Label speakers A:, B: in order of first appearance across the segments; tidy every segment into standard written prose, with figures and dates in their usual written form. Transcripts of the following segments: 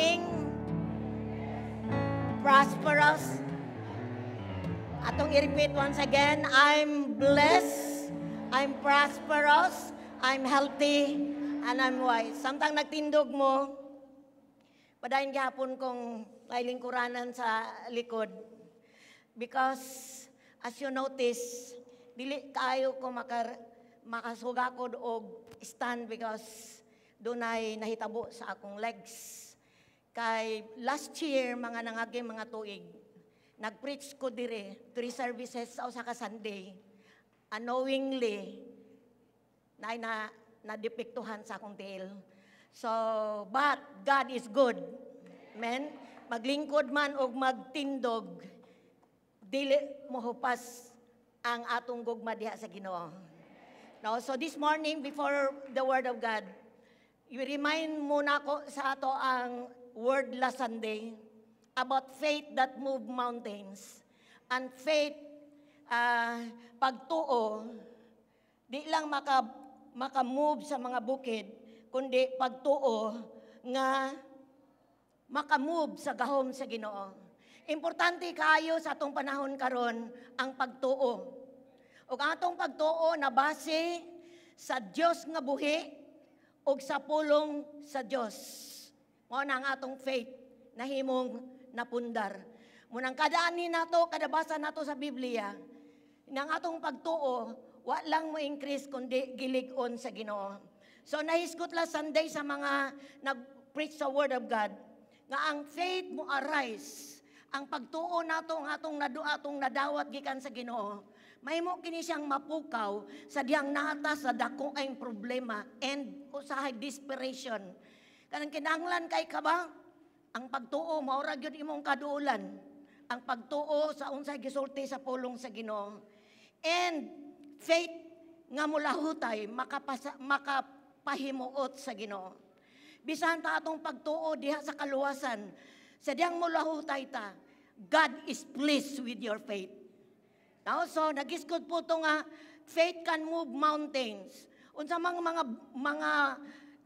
A: Blessing, prosperous. Atong i-repeat once again, I'm blessed, I'm prosperous, I'm healthy, and I'm wise. Samtang nagtindog mo, padayon gihapon kong nailingkuranan sa likod. Because, as you notice, dili kaayo ko makasugakod og stand because dunay nahitabo sa akong legs. Kay last year, mga nangagi mga tuig, nag-preach ko dire, three services sa usa ka Sunday. Unknowingly, na nadepektuhan sa akong tiil. So, but God is good. Amen? Maglingkod man og magtindog, dili mohupas ang atong gugma diha sa Ginoo. No, so this morning, before the word of God, you remind muna ko sa ato ang word last Sunday about faith that move mountains. And faith, pagtuo, di lang maka-move sa mga bukid, kundi pagtuo nga maka-move sa gahom sa Ginoo. Importante kaayo sa atong panahon karon ang pagtuo. Ug ang atong pagtuo na base sa Dios nga buhi ug sa pulong sa Dios. Mao na ang atong faith nahimong napundar. Munang kada ani nato, kada basa nato sa Biblia, nang atong pagtuo, wa lang mo increase kundi gilig-on sa Ginoo. So nahisgot last Sunday sa mga nag-preach sa Word of God nga ang faith mo arise, ang pagtuo nato ang atong nadawat gikan sa Ginoo, mahimo kini siyang mapukaw sa dihang naa ta sa dako ay problema and usahay desperation. Kanang kinahanglan kay ka ba? Ang pagtuo mao ra gyud imong kaduolan. Ang pagtuo sa unsay gisulti sa pulong sa Ginoo. And faith nga mulahutay makapahimuot sa Ginoo. Bisan ta atong pagtuo diha sa kaluwasan, sa dihang mulahutay ta, God is pleased with your faith. Now, so nagisgot po to nga faith can move mountains. Unsa mang mga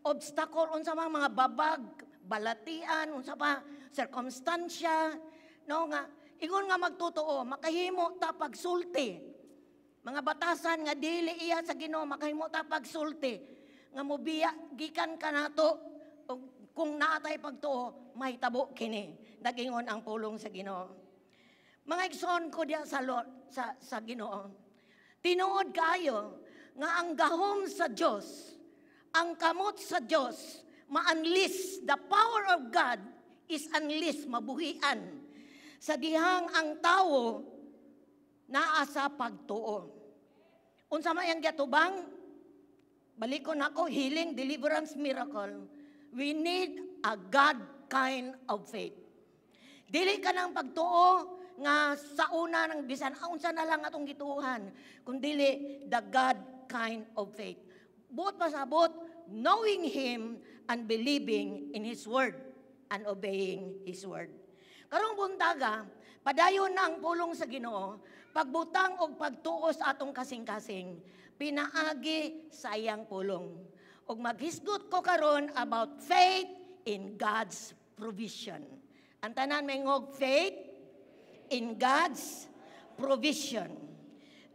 A: obstacle, unsa mang mga babag, balatian, unsa pa circumstansya, no nga ingon nga magtotoo, makahimo ta pagsulti. Mga batasan nga dili iya sa Ginoo, makahimo ta pagsulti nga mobiya gikan kanato ug kung naa tay pagtuo, mahitabo kini. Nagingon ang pulong sa Ginoo. Mga igsoon ko diya sa Lord, sa Ginoo. Tinuod kaayo nga ang gahom sa Dios, ang kamot sa Dios, ma-unleash, the power of God is unleashed, mabuhian sa dihang ang tawo naa sa pagtuo. Unsa may ang giatubang? Balikon ako, healing, deliverance, miracle. We need a God kind of faith. Dili ka ng pagtuo nga sa una ng bisan unsa na lang atong gituohan, kundi the God kind of faith. Buot pasabot, knowing Him and believing in His word and obeying His word. Karong buntaga, padayon na ang pulong sa Ginoo, pagbutang og pagtuo sa atong kasing-kasing, pinaagi sa iyang pulong. Ug maghisgot ko karon about faith in God's provision. Ang tanan maingog, "Faith in God's provision."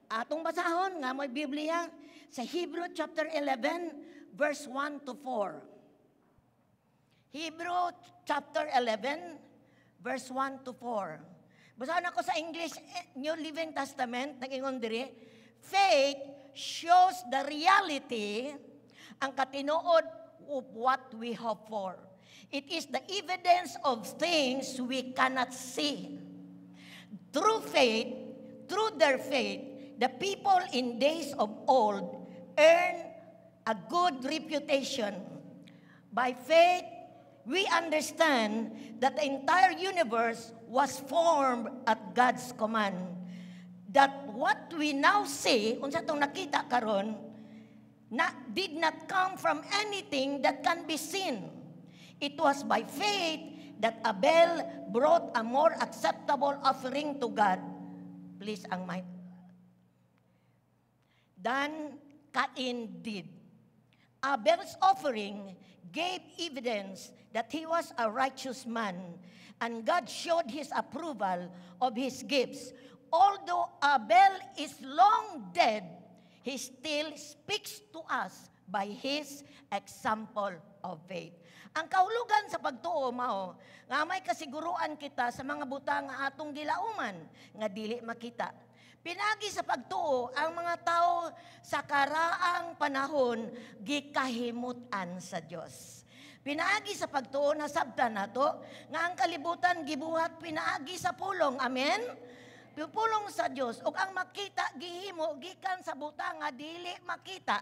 A: Atong basahon nga may Biblia sa Hebrew chapter 11 verse 1 to 4. Hebrew chapter 11 verse 1 to 4. Basahon ako sa English New Living Testament, nag-ingon diri, "Faith shows the reality, ang katinuod of what we hope for. It is the evidence of things we cannot see. Through faith, through their faith, the people in days of old earned a good reputation. By faith, we understand that the entire universe was formed at God's command. That what we now see," unsa tong nakita karon, na, "did not come from anything that can be seen. It was by faith that Abel brought a more acceptable offering to God." Please, ang mic. "Than Cain did." Abel's offering gave evidence that he was a righteous man, and God showed his approval of his gifts. Although Abel is long dead, he still speaks to us by his example of faith. Ang kahulugan sa pagtuo mao nga may kasiguruan kita sa mga butang nga atong gilauman nga dili makita. Pinagi sa pagtuo, ang mga tao sa karaang panahon gikahimutan sa Dios. Pinaagi sa pagtuo, nasabtan nato nga ang kalibutan gibuhat pinaagi sa pulong. Amen? Pulong sa Dios ug ang makita gihimo gikan sa butang nga dili makita.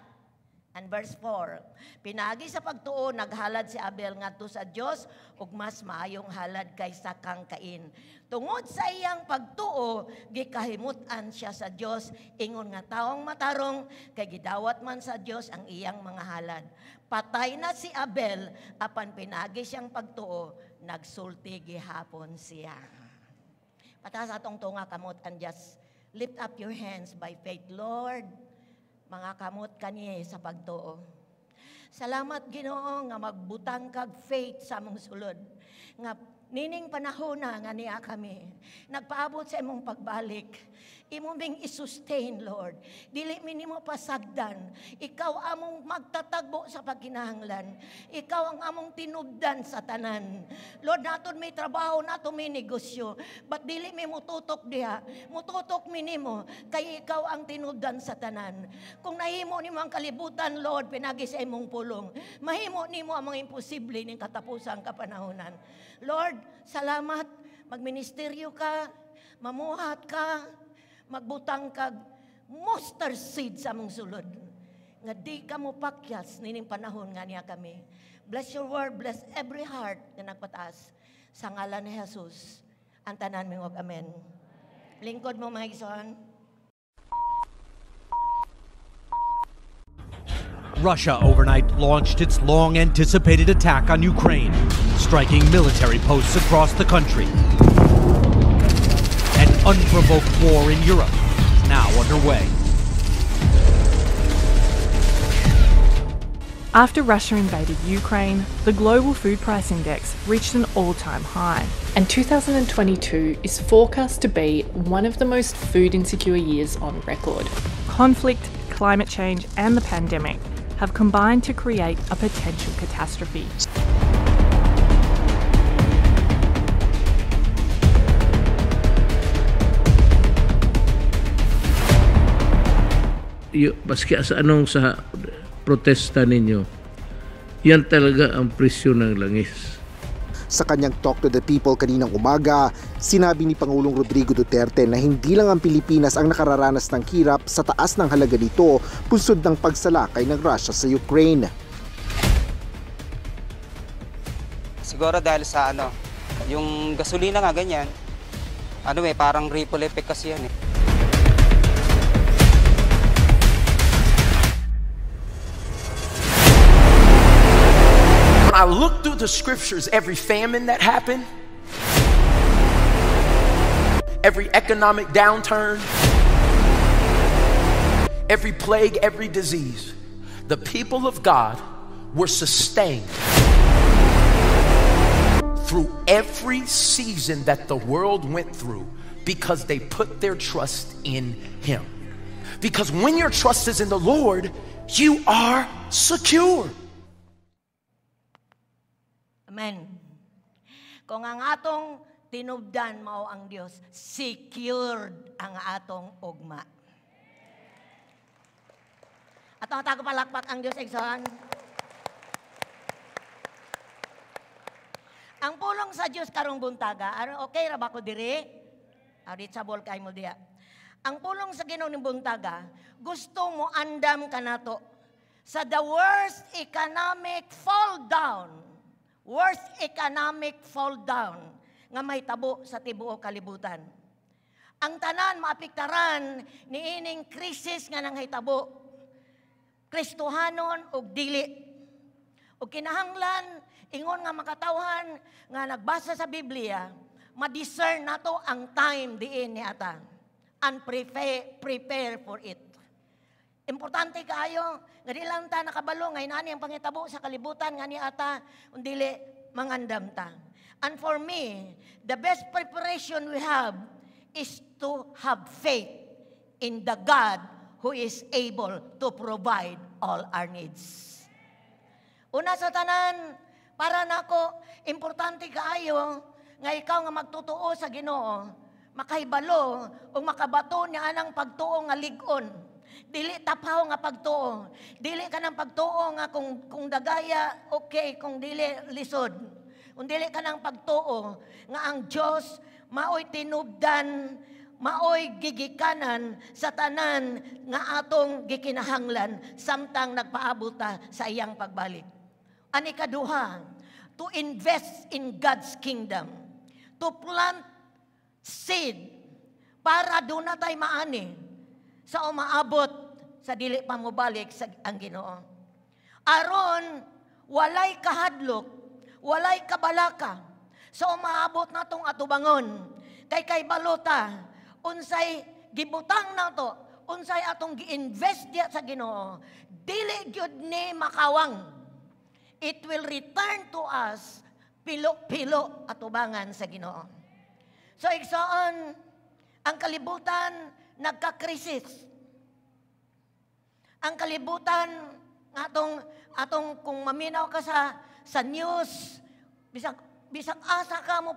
A: And verse 4, pinaagi sa pagtuo naghalad si Abel ngadto sa Dios ug mas maayong halad kaysa kang Cain. Tungod sa iyang pagtuo, gikahimutan siya sa Dios ingon nga taong matarong kay gidawat man sa Dios ang iyang mga halad. Patay na si Abel apan pinaagi siyang pagtuo, nagsulti gihapon siya. Pataas atong tunga kamot and just lift up your hands by faith. Lord, mga kamot kani sa pagtuo. Salamat, Ginoo, nga magbutang kag faith sa among sulod. Nga nining panahon na nga niya kami nagpaabot sa imong pagbalik, imo ming i-sustain, Lord. Dili mi nimo pasagdan. Ikaw among magtatagbo sa pagkinahanglan. Ikaw ang among tinubdan sa tanan. Lord, naton may trabaho, nato may negosyo. But dili mi mututok diha. Mututok mi nimo kay ikaw ang tinubdan sa tanan. Kung nahimo nimo ang kalibutan, Lord, pinagi sa imong pulong, mahimo nimo ang mga imposible ning katapusang kapanahonan. Lord, salamat. Magministeryo ka, mamuhat ka, magbutang kag mustard seed sa among sulod. Nga di ka mo pakyas nining panahon nga niya kami. Bless your word, bless every heart nga nagpataas. Sa ngalan ni Jesus, ang tanan mingog amen. Lingkod mo, mga igsoon.
B: Russia overnight launched its long anticipated attack on Ukraine, striking military posts across the country. An unprovoked war in Europe is now underway.
C: After Russia invaded Ukraine, the global food price index reached an all-time high.
D: And 2022 is forecast to be one of the most food insecure years on record.
C: Conflict, climate change and the pandemic have combined to create a potential catastrophe.
E: Maski sa anong sa protesta ninyo, yan talaga ang presyo ng langis.
F: Sa kanyang Talk to the People kaninang umaga, sinabi ni Pangulong Rodrigo Duterte na hindi lang ang Pilipinas ang nakararanas ng hirap sa taas ng halaga nito bunsod ng pagsalakay ng Russia sa Ukraine.
G: Siguro dahil sa yung gasolina nga ganyan, parang ripple effect kasi yan eh.
H: I look through the scriptures, every famine that happened, every economic downturn, every plague, every disease, the people of God were sustained through every season that the world went through because they put their trust in Him. Because when your trust is in the Lord, you are secure.
A: Amen. Kung ang atong tinubdan mao ang Dios, secured ang atong ugma. Atong tago palakpak ang Dios, igsoon. Ang pulong sa Dios karong buntaga, okay ra ba ko diri? Reachable kay mo diya. Ang pulong sa Ginoo ning buntaga, gusto mo andam kanato sa the worst economic fall down. Worst economic fall down nga mahitabo sa tibuok kalibutan. Ang tanan maapektaran niining krisis nga nanghitabo, Kristohanon og dili. Og kinahanglan ingon nga makatawhan nga nagbasa sa Biblia, ma-discern nato ang time diin ni ata and prepare for it. Importante kaayo nga di lang ta nakabalo nga inani ang pangitabo sa kalibutan nga ni ata kung dili mangandam ta. And for me, the best preparation we have is to have faith in the God who is able to provide all our needs. Una sa tanan, para nako, importante kaayo nga ikaw nga magtotoo sa Ginoo, makahibalo o makabato niya anang pagtuo nga lig-on. Dili tapaw nga pagtuo. Dili ka ng pagtuo nga kung dagaya, okay, kung dili, lisod. Kung dili ka ng pagtuo nga ang Diyos maoy tinubdan, maoy gigikanan sa tanan nga atong gikinahanglan samtang nagpaabot ta sa iyang pagbalik. Ani kaduha, to invest in God's kingdom. To plant seed para duna tay maani sa umaabot sa dili pa mobalik sa ang Ginoo. Aron walay kahadlok, walay kabalaka sa umaabot natong atubangon. Kay balota unsay gibutang nato, unsay atong gi-invest diya sa Ginoo, dili gyud ni makawang. It will return to us pilo-pilo atubangan sa Ginoo. So igsoon, ang kalibutan nagka-krisis. Ang kalibutan atong atong kung maminaw ka sa news, bisag bisag asa ka mo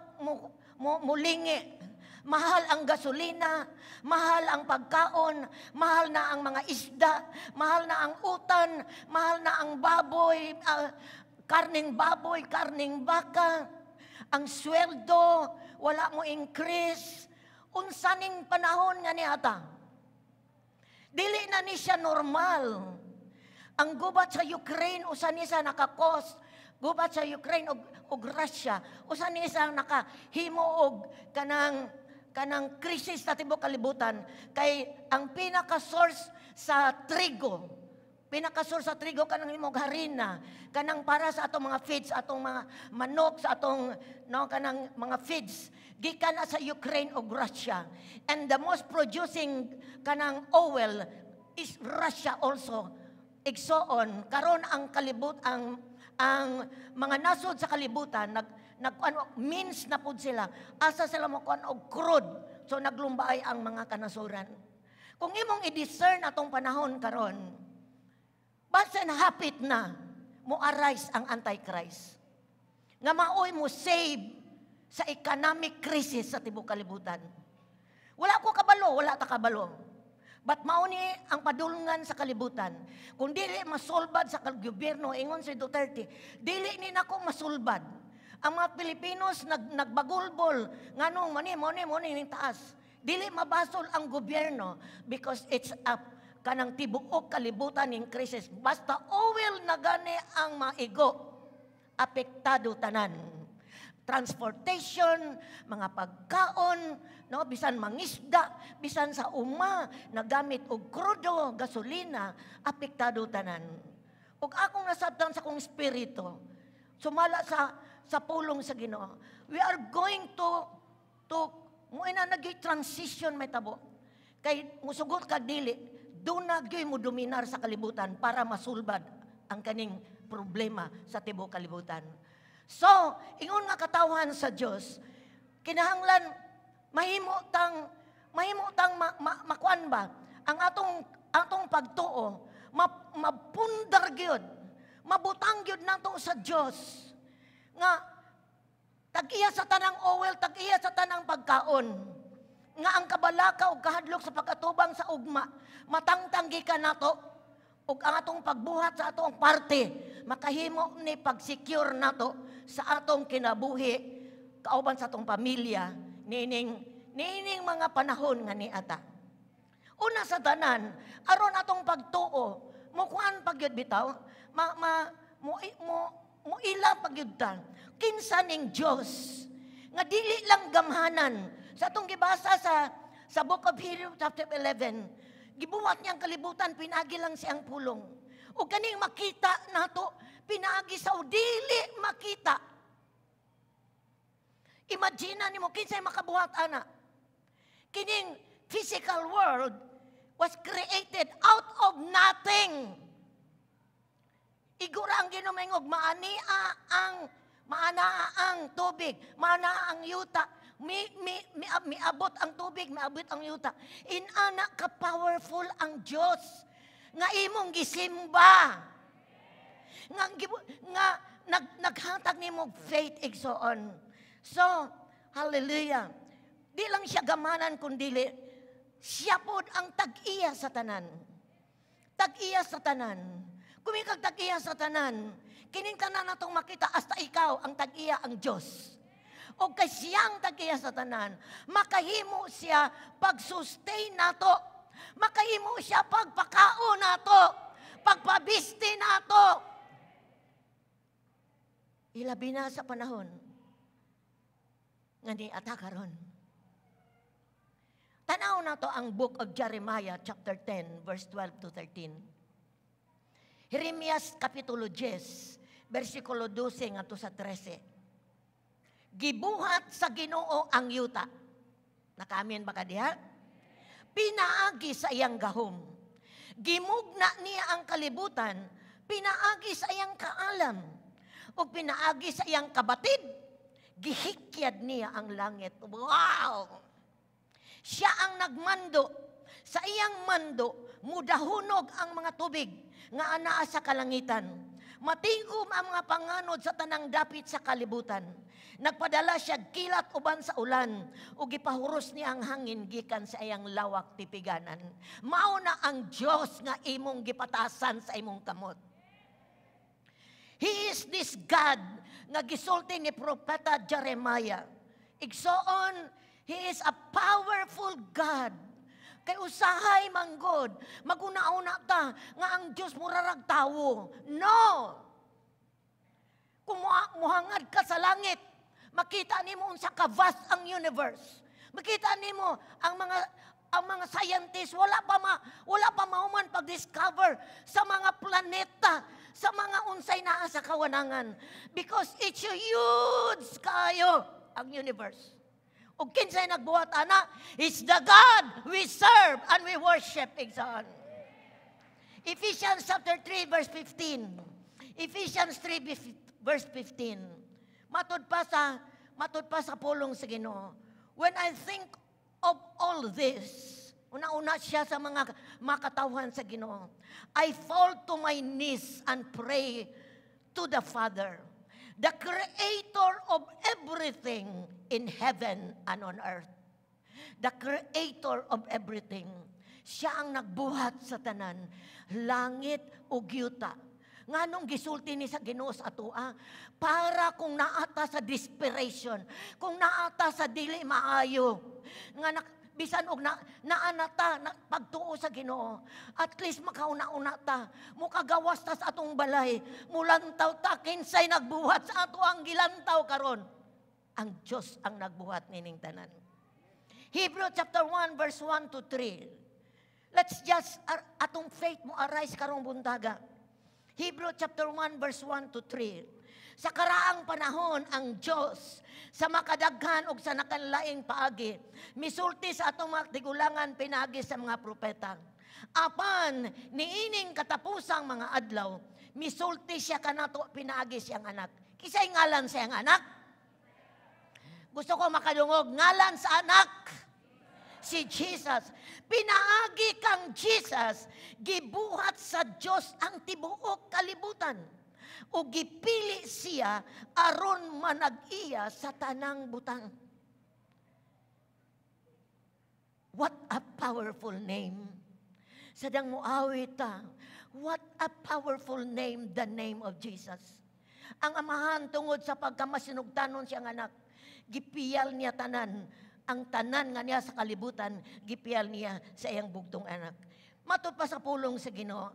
A: mulingi. Mahal ang gasolina, mahal ang pagkaon, mahal na ang mga isda, mahal na ang utan, mahal na ang baboy, karning baboy, karning baka. Ang sweldo, wala mo increase. Unsa ning panahon nga niata? Dili na ni siya normal. Ang gubat sa Ukraine, usa ni sa naka-cause. Gubat sa Ukraine ug Russia, usa ni sa nakahimo og kanang krisis sa tibuok kalibutan, kay ang pinaka-source sa trigo, pinaka-source sa trigo, kanang imong harina, kanang para sa atong mga feeds, atong mga manok, sa atong, no, kanang mga feeds, gikan na sa Ukraine ug Russia. And the most producing kanang oil is Russia also. Igsoon, karon ang kalibot ang mga nasod sa kalibutan nag nag ano, means na pud sila asa sila mo kuan og crude, so naglumbaay ang mga kanasuran. Kung imong i-discern atong panahon karon, basin hapit na mo arise ang Antichrist nga maoy mo save sa economic crisis sa tibuok kalibutan. Wala ko kabalo, wala ta kabalo. But mao ni ang padulngan sa kalibutan. Kung dili masulbad sa gobyerno, ingon si Duterte, dili ni nako masulbad. Ang mga Pilipinos nagbagulbol, nganong mani, mani, mani ning taas. Dili mabasol ang gobyerno because it's a kanang tibuok kalibutan ning crisis. Basta oil na gani ang maigo, apektado tanan. Transportation, mga pagkaon, no, bisan mangisda, bisan sa uma, nagamit og krudo, gasolina, apektado tanan. Ug akong nasabtan sa kong espiritu, sumala sa pulong sa Ginoo. We are going to mo ina nagi transition may tabo. Kay musugot kag dili, duna gyud mo dominar sa kalibutan para masulbad ang kaning problema sa tibuok kalibutan. So, ingon nga katawhan sa Dios, kinahanglan mahimo tang makuan ba ang atong pagtuo, mapundar gyud, mabutang gyud nato sa Dios nga tag-iya sa tanang oil, tag-iya sa tanang pagkaon, nga ang kabalaka ug kahadlok sa pag-atubang sa ugma matangtang gikan nato, ug ang atong pagbuhat sa atong parte makahimo ni pag-secure nato sa atong kinabuhi kauban sa atong pamilya niining mga panahon nga niata. Una sa tanan, aron atong pagtuo mo kuan pagyud bitaw, ma, ma mo mo mo ila pagyud ta kinsa ning Dios nga dili lang gamhanan. Sa atong gibasa sa Book of Hebrews chapter 11, gibuhat niya ang kalibutan pinagi lang siyang pulong. O kaning makita nato pinaagi sa dili makita. Imagine nimo kinsay makabuhat ana. Kining physical world. was created out of nothing. Igo ra ang Ginoo maingog, maanaa ang tubig, maanaa ang yuta. Mi, miabot ang tubig, miabot ang yuta. Inana ka powerful ang Dios nga imong gisimba. Nga naghatag nimo faith, igsoon. So, hallelujah. Di lang siya gamanan kundili siya pod ang tag-iya sa tanan. Tag-iya sa tanan. Kung ikag tag-iya sa tanan, kining tanan natong makita, hasta ikaw, ang tag-iya ang Diyos. O kay siya ang tag-iya sa tanan, makahimo siya pag-sustain nato. Makahimo siya pagpakaon nato, pagpabisti nato. Ilabi na sa panahon nga ni ata karon. Tanaw nato ang Book of Jeremiah chapter 10 verse 12 to 13. Jeremias kapitulo 10 versikulo 12 ngadto sa 13. Gibuhat sa Ginoo ang yuta. Nakaamin ba ka diha? Pinaagi sa iyang gahom. Gimugna niya ang kalibutan, pinaagi sa iyang kaalam. O pinaagi sa iyang kabatid, gihikyad niya ang langit. Wow! Siya ang nagmando. Sa iyang mando, mudahunog ang mga tubig nga anaa sa kalangitan. Matingkom ang mga panganod sa tanang dapit sa kalibutan. Nagpadala siya kilat uban sa ulan ug gipahuros niya ang hangin gikan sa iyang lawak tipiganan. Mao na ang Dios nga imong gipatasan sa imong kamot. He is this God nga gisulti ni Propeta Jeremiah. Igsoon, He is a powerful God. Kay usahay manggod, maguna-una ta nga ang Dios murarag tawo. No! Kung muhangad ka sa langit, makita nimo unsa ka vast ang universe. Makita nimo ang mga scientists, wala pa mahuman pag-discover sa mga planeta, sa mga unsay naa sa kawanangan, because it's a huge kayo ang universe. Ug kinsay nagbuhat ana? It's the God we serve and we worship, igsoon. Ephesians chapter 3 verse 15. Ephesians 3 verse 15. Matud pa sa pulong sa Ginoo. When I think of all this, una-una siya sa mga makatawhan sa Ginoo. I fall to my knees and pray to the Father, the creator of everything in heaven and on earth. The creator of everything. Siya ang nagbuhat sa tanan, langit ug yuta. Nganong gisulti ni sa Ginoo sa atoa? Para kung naata sa desperation, kung naata sa dili maayo, nga na, bisan og na, naanata na, pagtuo sa Ginoo, at least makauna-una ta, mukagawas ta sa atong balay, mulantaw ta, kinsay nagbuhat sa ato ang gilantaw karon? Ang Diyos ang nagbuhat nining tanan. Hebrew chapter 1 verse 1 to 3. Let's just atong faith mo arise karong buntaga. Hebrew chapter 1 verse 1 to 3. Sa karaang panahon, ang Diyos sa makadaghan og sa nakanlaing paagi misulti sa atong mga tigulangan pinaagi sa mga propeta. Apan niining katapusang mga adlaw, misulti siya kanato pinaagi siyang anak. Kinsay ngalan sa iyang anak? Gusto ko makadungog ngalan sa anak, si Jesus. Pinaagi kang Jesus, gibuhat sa Dios ang tibuok kalibutan. O gipili siya aron manag-iya sa tanang butang. What a powerful name. Sadang muawit ta. What a powerful name, the name of Jesus. Ang amahan, tungod sa pagkamasinugtanon siyang anak, gipiyal niya tanan, ang tanan nga niya sa kalibutan, gipiyal niya sa iyang bugtong anak. Matud pa sa pulong sa Ginoo,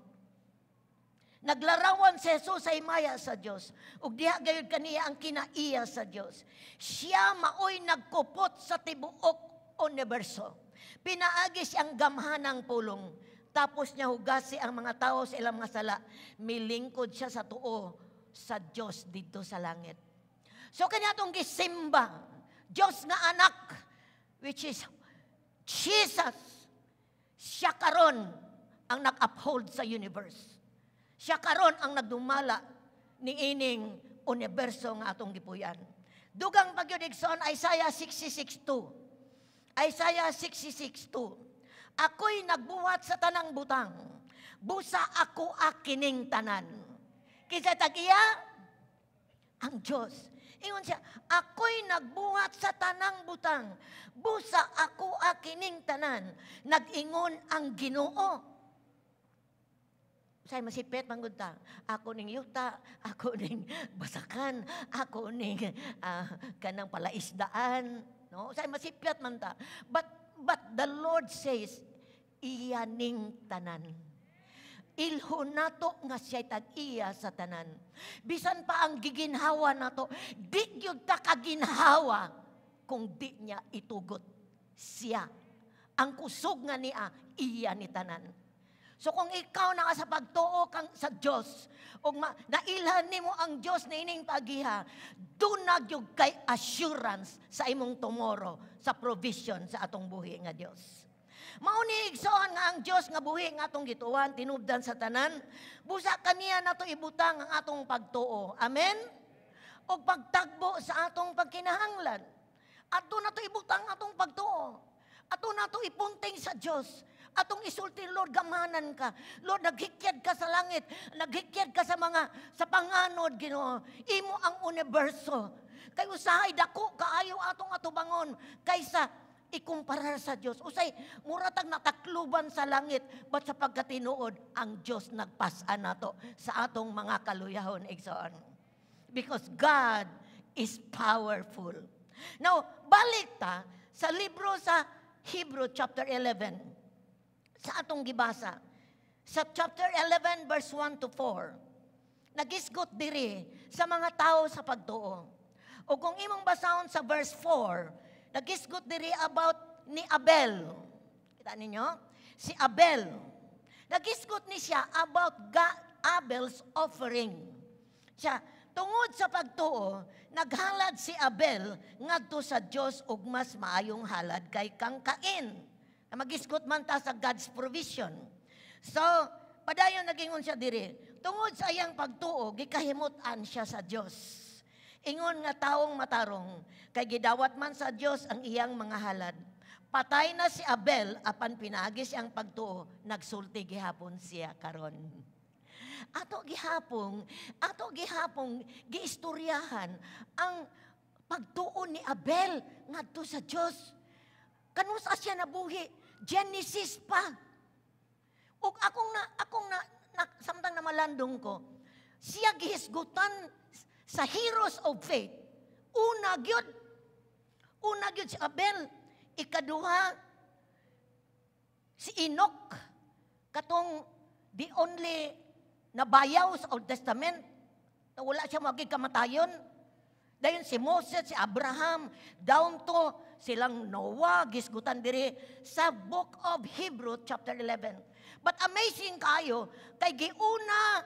A: naglarawan si Jesus sa himaya sa Dios. Ug diha gayud kaniya ang kinaiya sa Dios. Siya maoy nagkupot sa tibuok universo. Pinaagi siyang gamhanang pulong. Tapos niya hugasi ang mga tao sa ilang mga sala. Milingkod siya sa tuo sa Dios didto sa langit. So kanya atong gisimba, Dios nga anak, which is Jesus. Siya karon ang nag-uphold sa universe. Siya karon ang nagdumala ni ining universo nga atong gipuyan. Dugang pa gyud, igsoon, Isaiah 66:2. Isaiah 66:2. "Ako'y nagbuhat sa tanang butang. Busa ako kining tanan." Kinsa tag-iya? Ang Diyos. Ingon siya, "Ako'y nagbuhat sa tanang butang. Busa ako kining tanan. Nag-ingon ang Ginoo." Say masipit man gud ta. Ako ning yuta, ako ning basakan, ako ning kanang palaisdaan, no? Say masipyat man ta. But the Lord says, iya ning tanan. Ilho nato nga siya'y tag-iya sa tanan. Bisan pa ang giginhawa nato, di gyud ta kaginhawa kung di niya itugot siya. Ang kusog nga niya, iya ni tanan. So kung ikaw naa sa pagtuo kang sa Dios ug nailhan nimo ang Dios na ining pagiha, duna gyud kay assurance sa imong tomorrow, sa provision sa atong buhi nga Dios. Mao ni, igsoon, nga ang Dios nga buhi nga atong gituohan, tinubdan sa tanan, busa kaniya nato ibutang ang atong pagtuo. Amen? Og pagtagbo sa atong pagkinahanglan. Ato nato ibutang atong pagtuo. Ato nato ipunting sa Dios. Atong isulti, "Lord, gamanan ka. Lord, naghikyad ka sa langit. Naghikyad ka sa panganod, Ginoo. Imo ang universo." Kay usahay dako kaayo atong atubangon kaysa ikumparar sa Dios. Usay mura tag natakluban sa langit, but sa pagkatinuod ang Dios nagpas-an nato sa atong mga kaluyahon, igsoon. Because God is powerful. Now, balik ta sa libro sa Hebrew chapter 11 sa atong gibasa. Sa chapter 11 verse 1 to 4. Nagisgot diri sa mga tao sa pagtuo. O kung imong basahon sa verse 4, nagisgot diri about ni Abel. Kita ninyo? Si Abel. Nagisgot ni siya about Abel's offering. Siya, tungod sa pagtuo, naghalad si Abel ngadto sa Dios og mas maayong halad kay kang Cain. Na magisgot man ta sa God's provision. So, padayon nagingon siya diri. Tungod sa iyang pagtuo, gikahimut-an siya sa Dios. Ingon nga taong matarong, kay gidawat man sa Dios ang iyang mga halad. Patay na si Abel, apan pinaagi siyang pagtuo, nagsulti gihapon siya karon. Ato gihapong giistoryahan ang pagtuo ni Abel ngadto sa Dios. Kanusa siya nabuhi? Genesis pa. Ug akong na samtang namalandong ko, siya gihisgutan sa heroes of faith. Una gyud. Una gyud si Abel. Ikaduha si Enoch, katong the only nabayaw sa Old Testament na wala siya maging kamatayon. Dayon si Moses, si Abraham, down to silang Noah, gisgutan diri sa Book of Hebrew chapter 11. But amazing kayo, kay giuna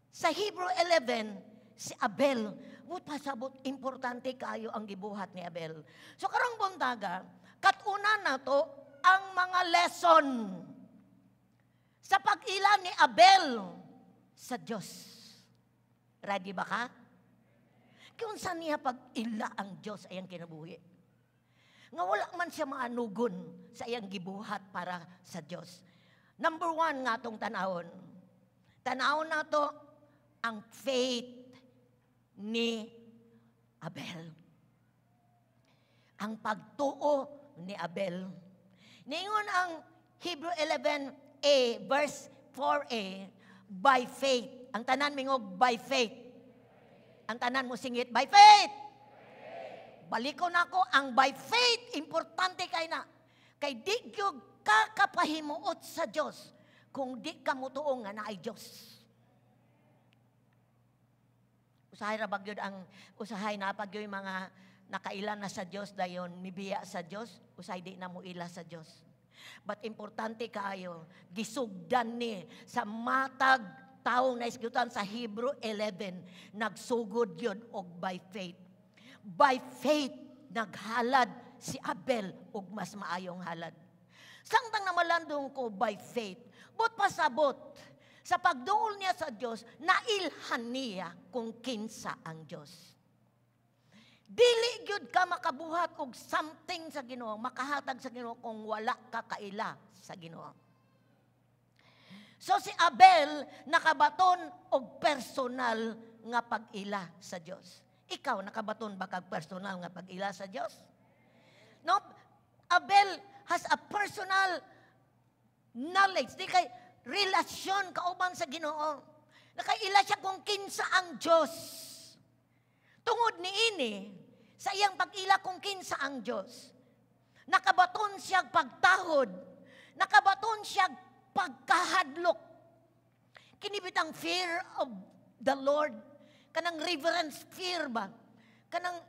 A: sa Hebrew 11, si Abel. But pasabot, importante kayo ang gibuhat ni Abel. So karong buntaga, katuna nato ang mga lesson sa pag-ila ni Abel sa Diyos. Ready ba ka? Kung saan niya pag-ila ang Diyos ay ang kinabuhi. Nga wala man siya maanugon sa iyang gibuhat para sa Diyos. Number one nga atong tanawon. Tanawon nato ang faith ni Abel. Ang pagtuo ni Abel. Ningon ang Hebrew 11a verse 4a, by faith. Ang tanan mingog, "By faith." Ang tanan mo singit, "By faith." Balikon nako ang by faith, importante kay na. Kay di gyud ka kapahimuot sa Dios kung di ka mutuo nga naay Dios. Usahay ra ba gyud ang usahay na pag yung mga nakaila na sa Dios, dayon mibiya sa Dios, usahay di na mo ila sa Dios. But importante kaayo, gisugdan ni sa matag taong naisgutan sa Hebrew 11, nagsugod yun og by faith. By faith, naghalad si Abel og mas maayong halad. Samtang namalandong ko by faith, buot pasabot, sa pagduol niya sa Dios, nailhan niya kung kinsa ang Dios. Dili gyud ka makabuhat og something sa Ginoo, makahatag sa Ginoo kung wala ka kaila sa Ginoo. So si Abel nakabaton og personal nga pag-ila sa Dios. Ikaw, nakabaton ba kag personal nga pag-ila sa Dios? No, Abel has a personal knowledge. Di kay relasyon kauban sa Ginoo. Nakaila siya kung kinsa ang Dios. Tungod ni ini, sa iyang pag-ila kung kinsa ang Dios, nakabaton siya pagtahod, nakabaton siya pagkahadlok. Kini bitang fear of the Lord, kanang reverence fear ba? Kanang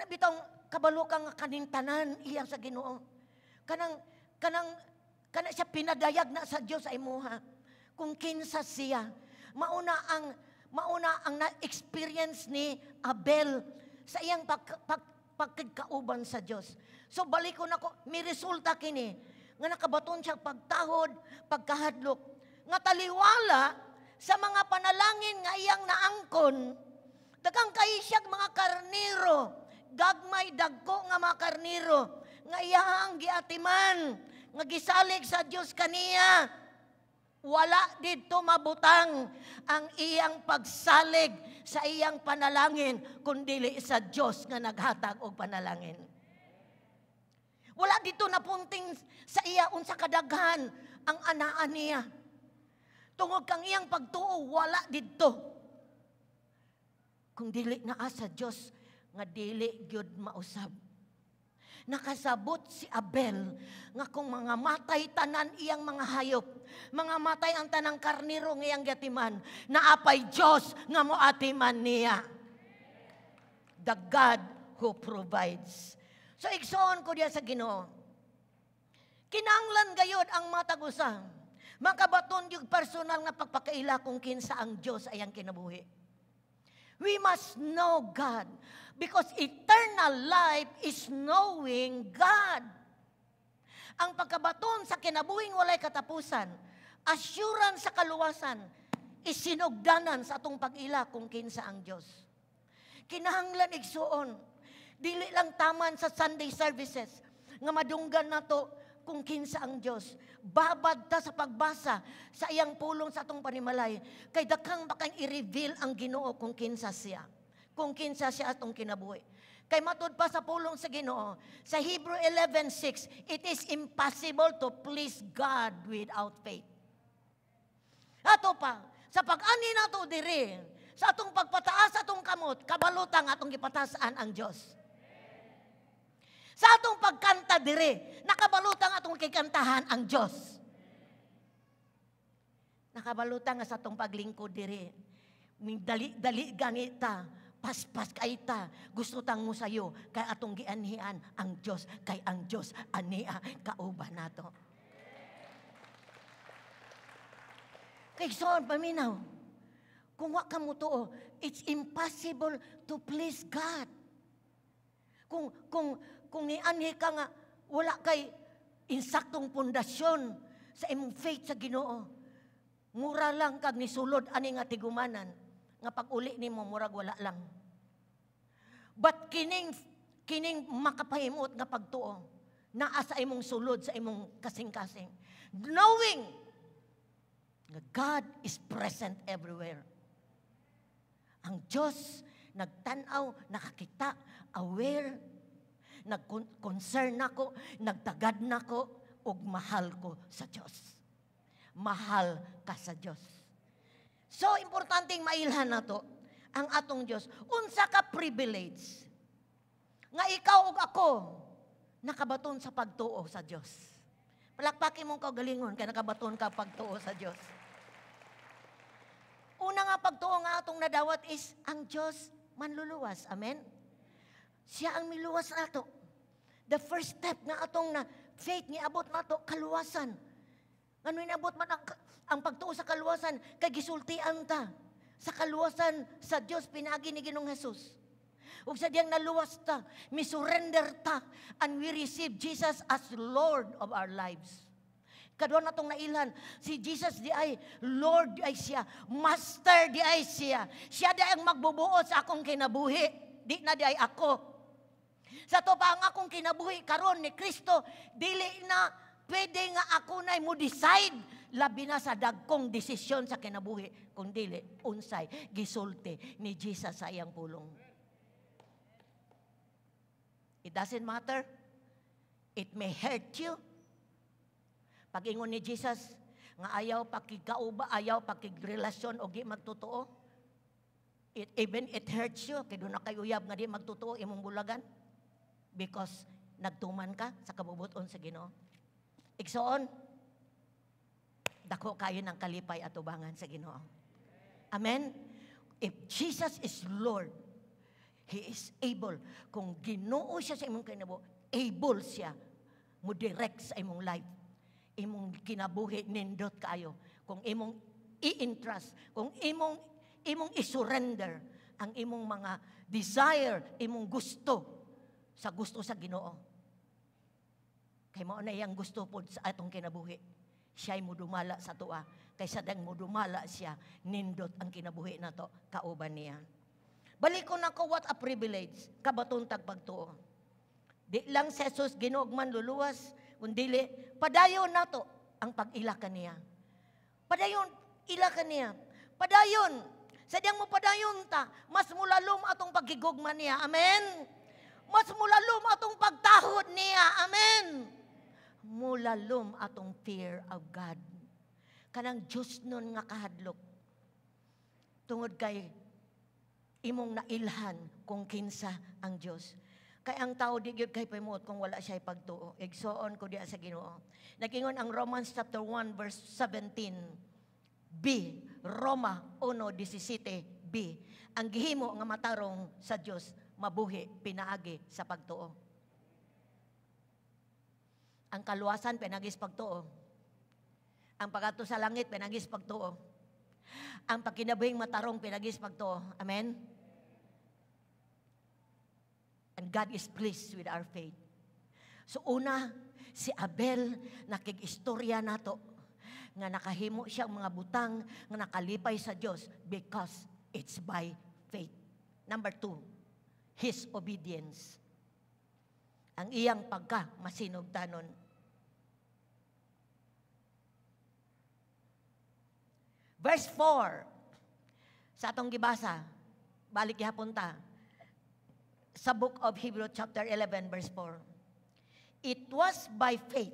A: bitong kabalo ka nga kaning tanan iya sa Ginoo. Kanang kana siya pinadayag na sa Dios sa imuha kung kinsa siya. Mauna ang na-experience ni Abel sa iyang pagkauban sa Dios. So balik ko nako, may resulta kini nga nakabaton siya pagtahod, pagkahadlok nga taliwala sa mga panalangin nga iyang naangkon. Daghang kay siya mga karniro, gagmay, dagko nga mga karniro nga iyahang giatiman, nga gisalig sa Dios kaniya. Wala didto mabutang ang iyang pagsalig sa iyang panalangin kundili sa Dios nga naghatag og panalangin. Wala didto napunting sa iya unsa kadaghan ang anaan niya. Tungod kang iyang pagtuo, wala didto. Kung dili naa sa Dios nga dili gyud mausab. Nakasabot si Abel nga kung mga matay tanan iyang mga hayop, mga matay ang tanang karniro nga iyang giatiman, naapay Dios nga moatiman niya. The God who provides. So igsoon ko diya sa Ginoo. Kinahanglan gayod ang matag usa makabaton yung personal nga pagpakaila kung kinsa ang Dios sa iyang kinabuhi. We must know God because eternal life is knowing God. Ang pagkabaton sa kinabuhing walay katapusan, assurance sa kaluwasan, isinugdanan sa atong pag-ila kung kinsa ang Dios. Kinahanglan, igsuon, dili lang taman sa Sunday services nga madunggan nato kung kinsa ang Dios. Babad ta sa pagbasa sa iyang pulong sa atong panimalay kay daghang bakang i-reveal ang Ginoo kung kinsa siya. Kung kinsa siya atong kinabuhi. Kay matud pa sa pulong sa Ginoo, sa Hebrew 11:6, it is impossible to please God without faith. Ato pa, sa pag-ani nato diri, sa atong pagpataas sa atong kamot, kabalutang atong gipatasan ang Dios. Sa atong pagkanta diri, nakabalutang atong kikantahan ang Dios. Nakabalutang nga sa atong paglingkod diri, dali dali ganita, paspas kay ta, gusto tang mo sayo, kay atong gianhian ang Dios, kay ang Dios ania kauban nato. Kay soon paminaw, kung wa ka mo, it's impossible to please God. Kung ianhi ka nga wala kay insaktong pundasyon sa imong faith sa Ginoo, mura lang kag nisulod ani nga tigumanan nga pag-uli nimo murag wala lang. But kining makapahimot nga pagtuo naa sa imong sulod, sa imong kasing-kasing. Knowing nga God is present everywhere. Ang Diyos nagtanaw, nakakita, aware, nag-concern nako, nagtagad nako, ug mahal ko sa Diyos. Mahal ka sa Diyos. So, importanteng mailhan nato ang atong Diyos. Unsa ka privilege nga ikaw ug ako nakabaton sa pagtuo sa Diyos. Palakpakin mong kaugalingon kay nakabaton ka pagtuo sa Diyos. Una nga pagtuo nga atong nadawat is ang Diyos manluluwas. Amen? Siya ang miluwas nato. The first step nga atong na faith ni abot nato kaluwasan. Ngano inabot man ang pagtuo sa kaluwasan kay gisultian ta sa kaluwasan sa Dios pinaagi ni Ginoong Jesus. Ug sa diyang naluwas ta, mi surrender ta, and we receive Jesus as Lord of our lives. Kaduha natong nailhan, si Jesus diay, Lord diay siya, Master diay siya. Siya diay ang magbubuot sa akong kinabuhi. Di na diay ako. Sa ato pa ang akong kinabuhi karon ni Kristo, dili na pwede nga ako na mo decide labi na sa dagkong desisyon sa kinabuhi, kung dili unsay gisulti ni Jesus sa iyang pulong. It doesn't matter. It may hurt you. Pag-ingon ni Jesus nga ayaw pakigkauba, ayaw pakigrelasyon o di magtotoo. Even it hurts you, kay duna kay uyab nga di magtotoo, imong bulagan. Because nagtuman ka sa kabubuton sa Ginoo. Igsoon, dako kayo ng kalipay atubangan sa Ginoo. Amen? If Jesus is Lord, He is able. Kung Ginoo siya sa imong kinabuhi, able siya mo direct sa imong life. Imong kinabuhi nindot kaayo. Kung imong i-entrust, kung imong i-surrender ang imong mga desire, imong gusto sa gusto sa Ginoo. Kay mao na iyang gusto pod sa atong kinabuhi. Siya'y mudumala sa atoa. Kaysa dang mudumala siya, nindot ang kinabuhi nato kauban niya. Balik ko na ko, what a privilege, kabaton tag pagtuo. Di lang si Jesus Ginoo ug Manluluwas, kundili padayon nato ang pag-ila kaniya. Padayon, ila kaniya. Padayon, sa diyang mo padayon ta, mas mulalom atong pagigugma niya. Amen? Mas mulalom atong pagtahod niya. Amen? Mulalom atong fear of God. Kanang Diyos nun nga kahadlok. Tungod kay imong nailhan kung kinsa ang Diyos. Kay ang tao di gyud kay pahimuot kung wala siya pagtuo. Igsoon ko diya sa Ginoo. Nagingon ang Romans chapter 1 verse 17 B, Roma 1:17 B. Ang gihimo nga matarong sa Dios mabuhi pinaagi sa pagtuo. Ang kaluwasan pinaagi sa pagtuo. Ang pag-adto sa langit pinaagi sa pagtuo. Ang pagkinabuhing matarong pinaagi sa pagtuo. Amen. And God is pleased with our faith. So una, si Abel, nakig-istorya nato nga nakahimo siya ang mga butang nga nakalipay sa Dios because it's by faith. Number two, his obedience. Ang iyang pagka masinugtanon. Verse 4, sa atong gibasa, balik gihapon ta, sa book of Hebrew chapter 11 verse 4. It was by faith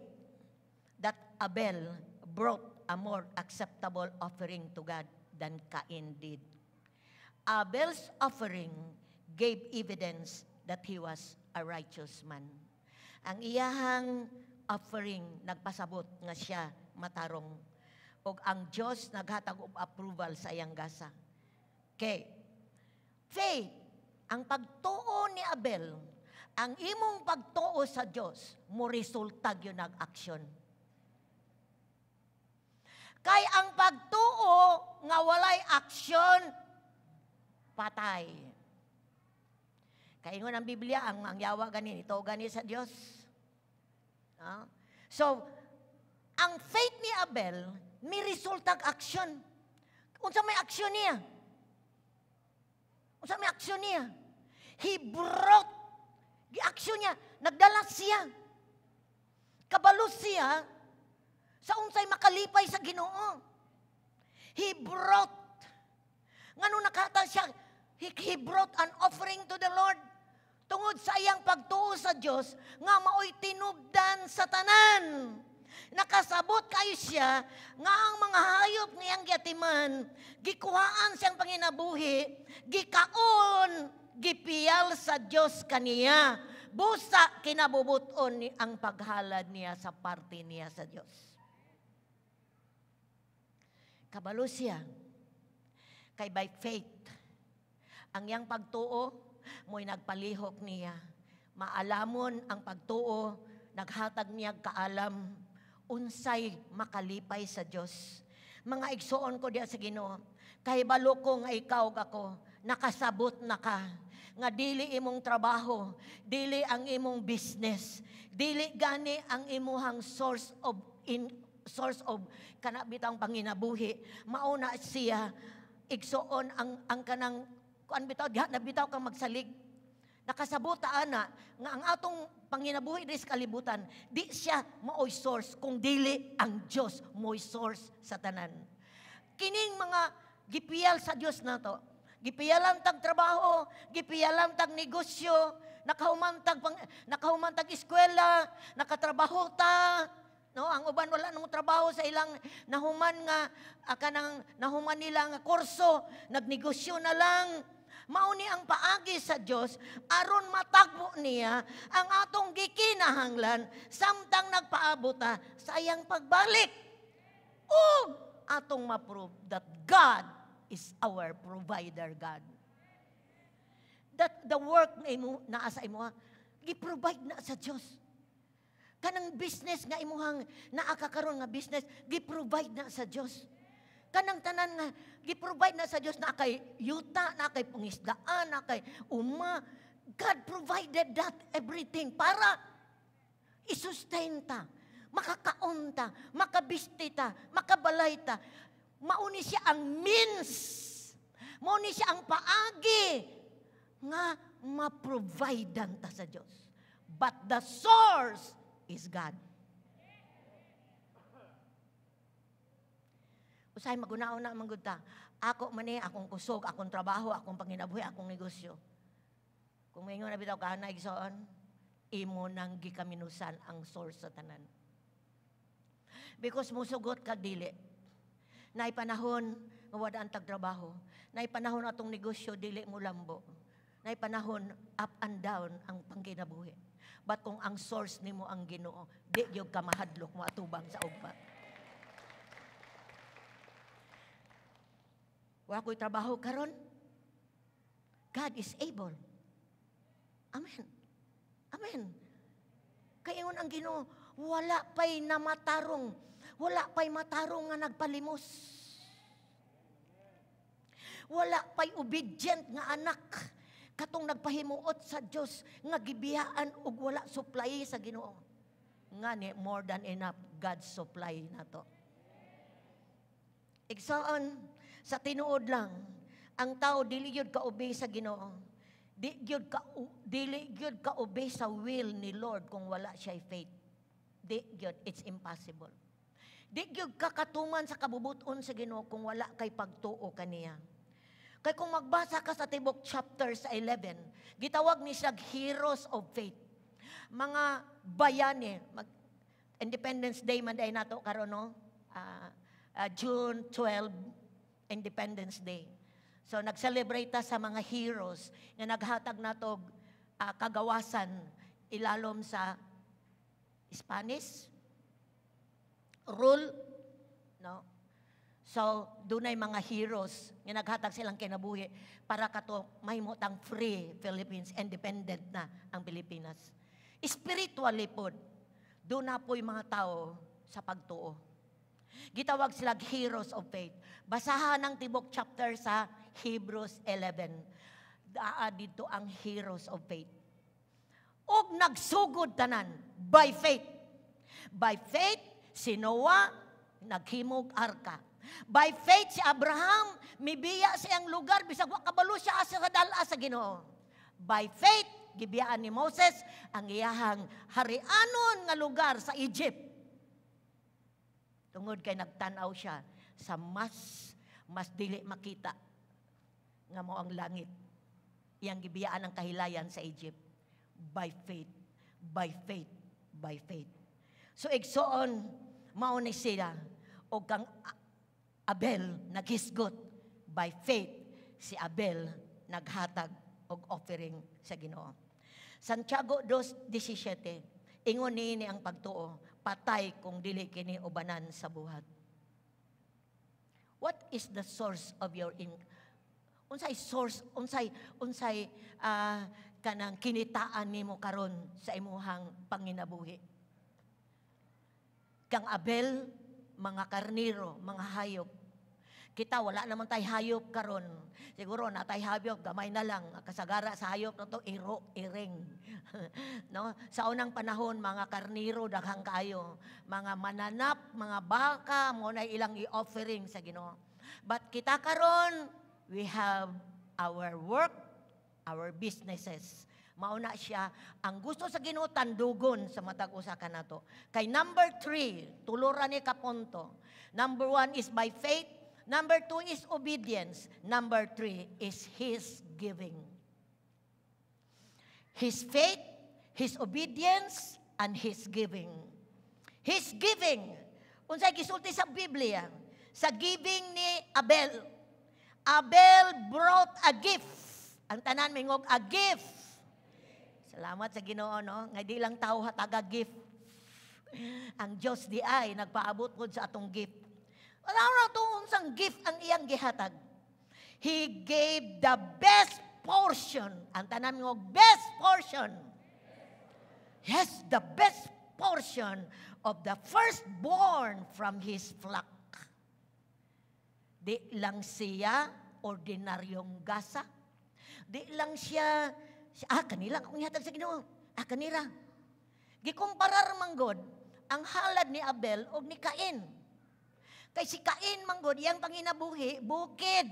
A: that Abel brought a more acceptable offering to God than Cain did. Abel's offering gave evidence that he was a righteous man. Ang iyahang offering nagpasabot nga siya matarong. Og ang Dios naghatag og approval sa iyang gasa. Okay. Faith, ang pagtuo ni Abel, ang imong pagtuo sa Dios, mo resulta gyud nag-aksyon. Kay ang pagtuo nga walay aksyon, patay. Kaingon ang Biblia, ang yawa gani, ito gani sa Dios. No? So, ang faith ni Abel, may resultag aksyon. Unsa may aksyon niya? Unsa may aksyon niya? He brought, gi-aksyon niya, nagdala siya. Kabalo siya sa unsay makalipay sa Ginoo. He brought, ngano nakata siya, he brought an offering to the Lord. Tungod sa iyang pagtuo sa Dios nga maoy tinubdan sa tanan. Nakasabot kayo siya nga ang mga hayop ngayang giatiman, gikuhaan siyang panginabuhi, gikaon, gipiyal sa Dios kaniya. Busa kinabubuton ni ang paghalad niya sa parte niya sa Dios. Kabalo siya. Kay by faith, ang iyang pagtuo, mo'y nagpalihok niya. Maalamon ang pagtuo, naghatag niya kaalam, unsay makalipay sa Dios. Mga igsoon ko diya sa Ginoo, kahibalo ko nga ikaw ug ako, nakasabot na ka, nga dili imong trabaho, dili ang imong business, dili gani ang imuhang source of in, source of kana bitang panginabuhi. Mao na siya, igsuon, ang kanang kuan bitaw diha na bitaw kang magsalig. Nakasabot ana nga ang atong panginabuhi diri sa kalibutan, di siya maoy source kung dili ang Dios mo'y source sa tanan. Kining mga gipiyal sa Dios nato, gipiyalan tag trabaho, gipiyalan tag negosyo, nakahuman tag eskwela, nakatrabaho ta, no? Ang uban wala nang trabaho sa ilang nahuman nga kanang nahuman nila nga kurso, nagnegosyo na lang. Mao ni ang paagi sa Dios aron matagbo niya ang atong gikinahanglan samtang nagpaabot ta sa iyang pagbalik. Ug atong ma-prove that God is our provider God. That the work na imo naa sa imo, gi-provide na sa Dios. Kanang business nga imuhang naa ka karon nga business, gi-provide na sa Dios. Kanang tanan nga gi-provide na sa Dios, na kay yuta, na kay pangisdaan, na kay uma. God provided that everything para i-sustain ta, makakaon ta, makabisti ta, makabalay ta. Mao ni siya ang means. Mao ni siya ang paagi nga ma-providean ta sa Dios. But the source is God. Usahay magunaon na man gud ta. Ako man ni akong kusog, akong trabaho, akong panginabuhi, akong negosyo. Kung maingon na bitaw ka na, igsoon, imo nang gikaminusan ang source sa tanan. Because musugot kag dili. Naay panahon nga wala ang tagtrabaho. Naay panahon atong negosyo dili mo lambo. Naay panahon up and down ang pangkinabuhi. But kung ang source nimo ang Ginoo, di gyud ka mahadlok mo atubang sa ugma. Wa ko'y trabaho karon. God is able. Amen. Amen. Kay ingon ang Ginoo, wala pa'y namatarong, wala pa'y matarong nga nagpalimos. Wala pa'y obedient nga anak katong nagpahimuot sa Dios nga gibiyaan og wala supply sa Ginoo. Ngani more than enough God supply nato. Igsoon, sa tinuod lang, ang tao dili gyud ka-obey sa Ginoo. Dili gyud ka-obey sa will ni Lord kung wala siya faith. Di gyud, it's impossible. Di gyud ka katuman sa kabubuton sa Ginoo kung wala kay pagtuo kaniya. Kay kung magbasa ka sa tibok chapter sa 11, gitawag ni siya heroes of faith. Mga bayani, Independence Day man day nato karon, no? June 12, Independence Day. So nag-celebrate ta sa mga heroes nga naghatag nato kagawasan ilalom sa Spanish rule, no? So dunay mga heroes nga naghatag silang kinabuhi para kato mahimutang free Philippines, independent na ang Pilipinas. Spiritually pod, doon na po'y mga tao sa pagtuo. Gitawag sila heroes of faith. Basahan ang tibok chapter sa Hebrews 11. Daa dito ang heroes of faith. Og nagsugod tanan by faith. By faith, si Noah naghimog arka. By faith, si Abraham mibiya sa iyang lugar bisag wa kabalo siya asa sa dala sa Ginoo. By faith, gibiyaan ni Moses ang iyahang harianon nga lugar sa Egypt. Tungod kay nagtan-aw siya sa mas dili makita nga mo ang langit. Iyang gibiyaan ang kahilayan sa Egypt. By faith, by faith, by faith. So igsoon, mao ni sila og kang Abel naghisgot by faith, si Abel naghatag og offering sa Ginoo. Santiago 2:17, ingon niini ang pagtuo, patay kung dili kini ubanan sa buhat. What is the source of your income? Unsay source, unsay kanang kinitaan nimo karon sa imuhang panginabuhi? Kang Abel, mga karniro, mga hayop. Kita wala naman tay hayop karon. Siguro na tay hayop, gamay na lang kasagara sa hayop na to, iro, iring. No? Sa unang panahon, mga karniro daghang kaayo, mga mananap, mga baka mo na ilang i-offering sa Ginoo. But kita karon, we have our work, our businesses. Mauna siya, ang gusto sa Ginoo tandugon sa matag usa kanato. Kay number 3, tulo ra ni ka punto. Number 1 is by faith. Number 2 is obedience. Number 3 is his giving. His faith, his obedience, and his giving. His giving. Unsay gisulti sa Biblia? Sa giving ni Abel. Abel brought a gift. Ang tanan mingog, "A gift." Salamat sa Ginoo, no? Nga di lang tao hataga gift. Ang Diyos di ay nagpaabot pod sa atong gift. Wala ra to unsang gift ang iyang gihatag. He gave the best portion. Ang tanan mo, "Best portion." Yes, the best portion of the firstborn from his flock. Di lang siya ordinaryong gasa. Di lang siya, "Ah, kanila akong ihatag sa Ginoo. Ah, kanira." Gikumparar manggod ang halad ni Abel og ni Cain. Kay si Cain manggod, iyang panginabuhi, bukid.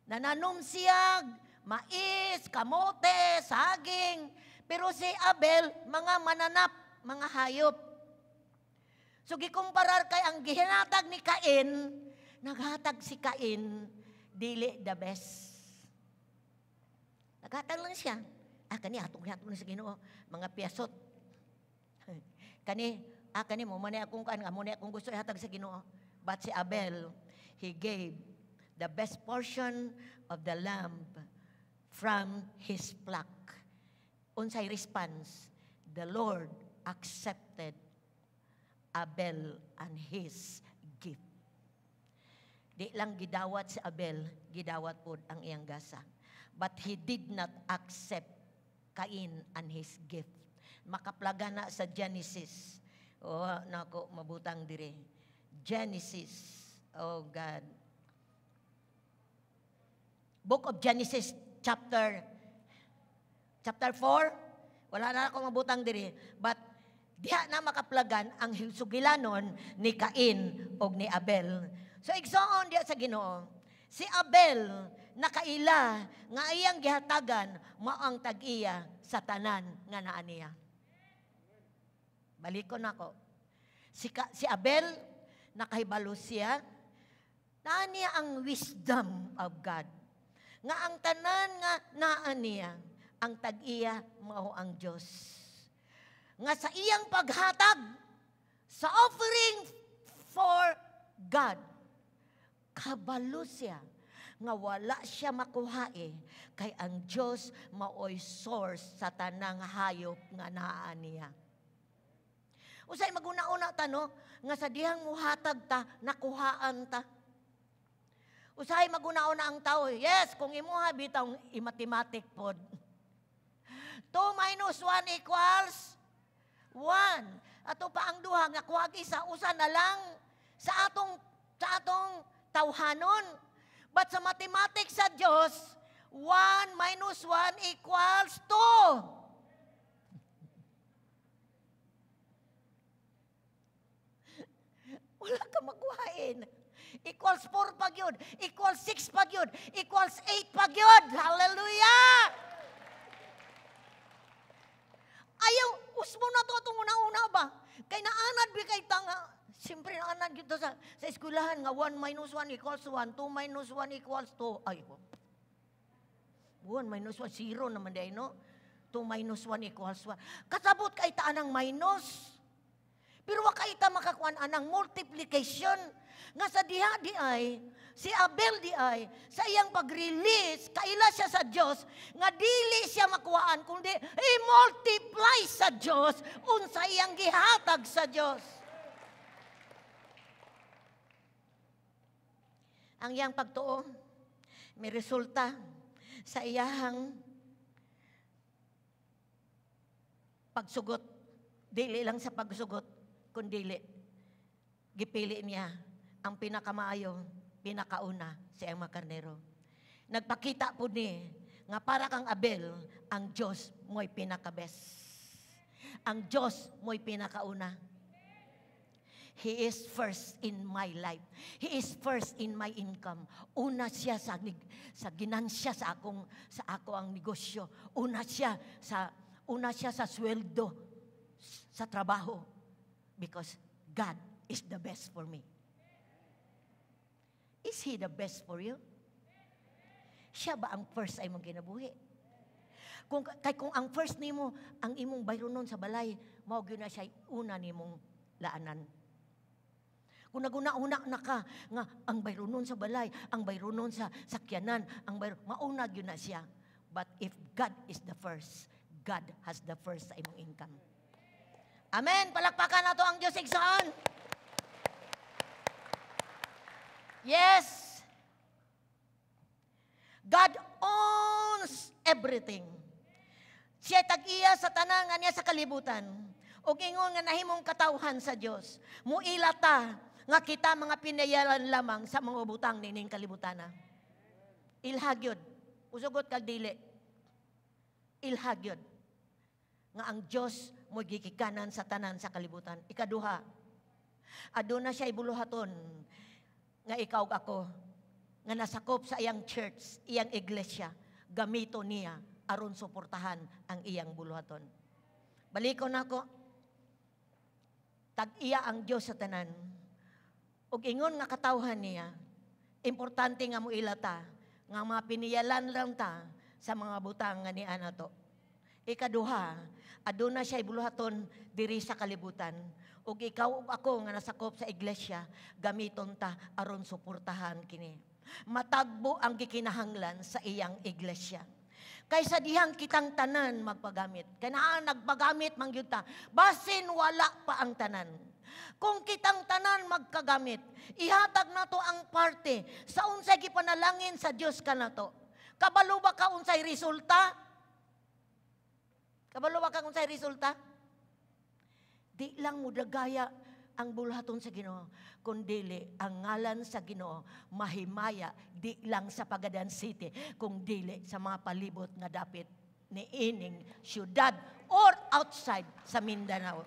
A: Nananom siya, mais, kamote, saging. Pero si Abel, mga mananap, mga hayop. So gikumparar kay ang gihinatag ni Cain, naghatag si Cain, dili the best. Naghatag lang siya. "Ah, kani, atong gihatag ni sa Ginoo, mga piasot. Kani, ah, kani mo, muna akong kan, mo akong gusto ihatag sa Ginoo." But si Abel, he gave the best portion of the lamb from his flock. Unsay response? The Lord accepted Abel and his gift. Di lang gidawat si Abel, gidawat pod ang iyang gasa. But he did not accept Cain and his gift. Makaplaga na sa Genesis. Oh, nako mabutang dire. Genesis. Oh God. Book of Genesis chapter 4. Wala na ako mabutang dire. But diha na makaplagan ang sugilanon ni Cain og ni Abel. So igsoon diha sa Ginoo, si Abel nakaila nga iyang gihatagan mao ang tag-iya sa tanan nga naa niya. Balikon nako. Si Abel nakahibalo siya naa niya ang wisdom of God. Nga ang tanan nga naa niya, ang tag-iya mao ang Dios. Nga sa iyang paghatag sa offering for God, kabalo siya nga wala siya makuhae kay ang Dios maoy source sa tanang hayop nga naa niya. Usay maguna-una ta, no, nga sa dihang muhatag ta, nakuhaan ta. Usay maguna-una ang tao, yes, kung imuha bitaw i-mathematic pod. 2 minus 1 equals 1. Ato pa ang duha nga kuhag isa, usa na lang sa atong tawhanon. But sa mathematics sa Diyos, 1 minus 1 equals 2. Wala ka makuhain. Equals 4 pag yun. Equals 6 pag yun. Equals 8 pag yun. Hallelujah! Ayaw, usmo na to itong una-una ba? Kay naanad bi kay tanga. Siyempre naanad gito sa eskwelahan nga 1 minus 1 equals 1, 2 minus 1 equals 2. Ay, 1 minus 1, 0 naman di no? 2 minus 1 equals 1. Kasabot kay taan ang minus. Pero wa kay ta makakuan anang multiplication. Nga sa diha di ay, si Abel di ay, sa iyang pag-release, kaila siya sa Dios nga dili siya makuhaan, kundi i-multiply sa Dios unsa iyang gihatag sa Dios. Ang iyang pagtuo, may resulta sa iyahang pagsugot. Dili lang sa pagsugot, kundili gipili niya ang pinakamaayo, Pinakauna sa iyang mga karnero. Nagpakita po ni nga para kang Abel, ang Diyos mo'y pinaka-best. Ang Diyos mo'y pinakauna. He is first in my life. He is first in my income. Una siya sa ginansya sa ako ang negosyo. Una siya sa sweldo sa trabaho because God is the best for me. Is He the best for you? Siya ba ang first sa imong kinabuhi? Kung ang first nimo ang imong bayronon sa balay, mao gyud na siya una nimong laanan. Kung naguna-una na ka nga ang bayronon sa balay, ang bayronon sa sakyanan, ang bayro, mauna gyud na siya. But if God is the first, God has the first sa imong income. Amen. Palakpakan nato ang Diyos, igsoon. Yes. God owns everything. Siya tag-iya sa tanan nga niya sa kalibutan. Ug ingon nga nahimong katawhan sa Dios, muila ta nga kita mga pinayalan lamang sa mga butang nining kalibutan. Ilhag yun. Usugot kag dili. Ilhag yun. Nga ang Dios mo gikikanan sa tanan sa kalibutan. Ikaduha, aduna siya ibuluhaton nga ikaw ug ako nga nasakop sa iyang church, iyang iglesia, gamito niya aron suportahan ang iyang buluhaton. Balikon nako. Tag-iya ang Dios sa tanan. Ug ingon nga katawhan niya, importante nga moila ta, nga mga piniyalan lang ta sa mga butang nga niya nato. Ikaduha, aduna siya ibuluhaton diri sa kalibutan. Ug ikaw ug ako nga nasakop sa iglesia, gamiton ta aron suportahan kini. Matagbo ang gikinahanglan sa iyang iglesia. Kaysa dihang kitang tanan magpagamit. Kaya naa nagpagamit man gyud ta, basin wala pa ang tanan. Kung kitang tanan magkagamit, ihatag nato ang parte sa unsay gipanalangin sa Dios kanato. Kabalo ba ka unsay resulta? Kabalo ba ka unsay resulta? Di lang mudagaya ang buluhaton sa Ginoo, kundili ang ngalan sa Ginoo mahimaya di lang sa Pagadan City, kung dili sa mga palibot nga dapit ni ining syudad or outside sa Mindanao.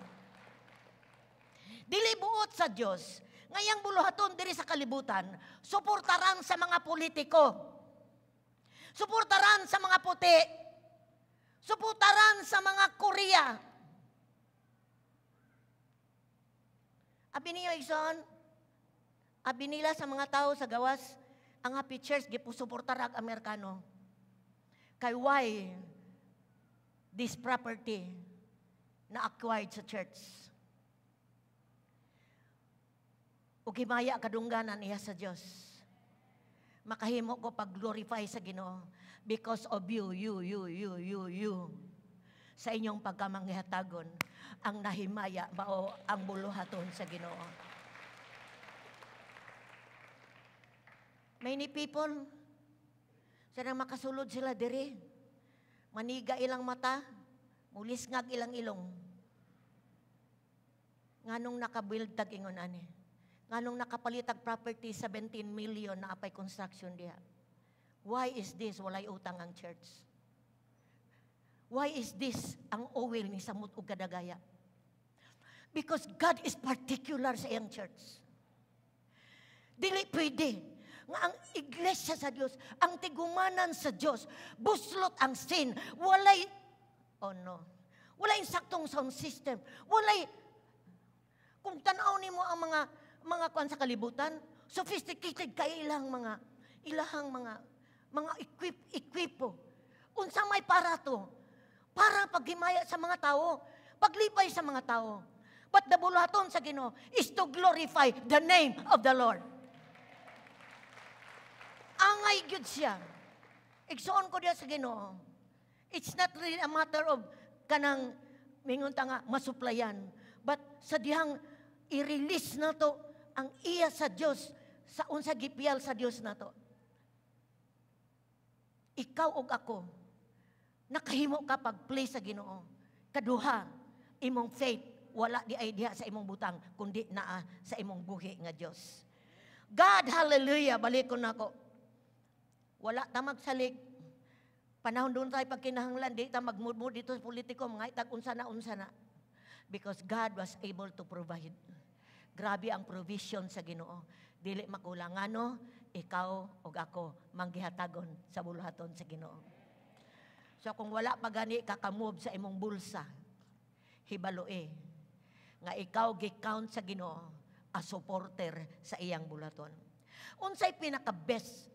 A: Dili buot sa Dios ngayang buluhaton diri sa kalibutan, suportaran sa mga politiko, suportaran sa mga puti, suportaran sa mga Korea. Abi niyo, igsoon, abi nila sa mga tao sa gawas, ang Happy Church gipusuportar ang Amerikano. Kay why this property na acquired sa church? Ug himaya kadungganan niya sa Dios. Makahimo ko pag-glorify sa Ginoo because of you, you, you, you, you, you. Sa inyong pagkamanghihatagon, ang nahimaya mao ang buluhaton sa Ginoo. Many people, sanang makasulod sila diri, maniga ilang mata, mulisngag ilang ilong. Nganong nakabuild tag ingon ani? Nganong nakapalitag property 17 million na apay construction diha? Why is this walay utang ang church? Why is this ang oil ni samot og kadagaya? Because God is particular sa iyang church. Dili pwede nga ang iglesia sa Dios, ang tigumanan sa Dios, buslot ang sin, walay, oh no, walay insaktong sound system, walay, kung tanaw nimo ang mga kuan sa kalibutan, sophisticated kay ilang mga, ilahang mga equipo. Unsa may para to? Para paghimaya sa mga tao, paglipay sa mga tao. But the buluhaton sa Ginoo is to glorify the name of the Lord. Angay gyud siya. Igsuon ko diya sa Ginoo. It's not really a matter of kanang mingon ta nga masuplayan, but sa dihang i-release na to ang iya sa Dios sa unsa gipiyal sa Dios nato. Ikaw ug ako nakahimo ka pag-play sa Ginoo. Kaduha, imong faith wala di ay diha sa imong butang kundi naa sa imong buhi nga Dios. God, hallelujah, balik ko nako. Wala ta magsalig. Panahon doon tayo pagkinahanglan, di ta magmudmud dito sa politiko, mga itag unsa na, unsa na. Because God was able to provide. Grabe ang provision sa Ginoo. Dili makulang ano, ikaw ug ako manggihatagon sa buluhaton sa Ginoo. So kung wala pa gani ka ka-move sa imong bulsa, hibaloe nga ikaw gi-count sa Ginoo as supporter sa iyang buluhaton. Unsay pinaka best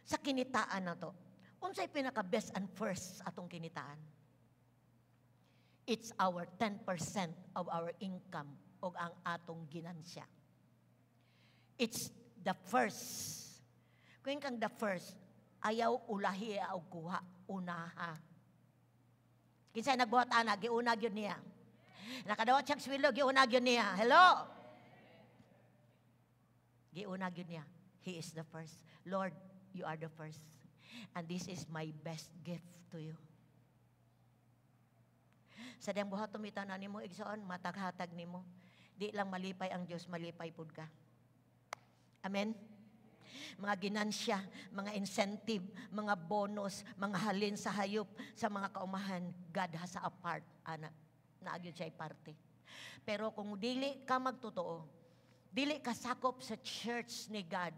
A: sa kinitaan nato? Unsay pinaka best and first atong kinitaan? It's our 10% of our income o ang atong ginansya. It's the first. Kung kang the first, ayaw ulahi og kuha, unaha. Kinsa nagbuhat ana, giuna gyud niya. Nakadawat siyang sweldo, giuna gyud niya. Hello? Giuna gyud niya. He is the first. Lord, you are the first. And this is my best gift to you. Sa diyang buhat tumita na nimo igsoon, mataghatag nimo. Di lang malipay ang Dios, malipay pud ka. Amen? Mga ginansya, mga incentive, mga bonus, mga halin sa hayop, sa mga kaumahan, God has a part, ana. Naa gyud siya parte. Pero kung dili ka magtotoo, dili ka sakop sa church ni God,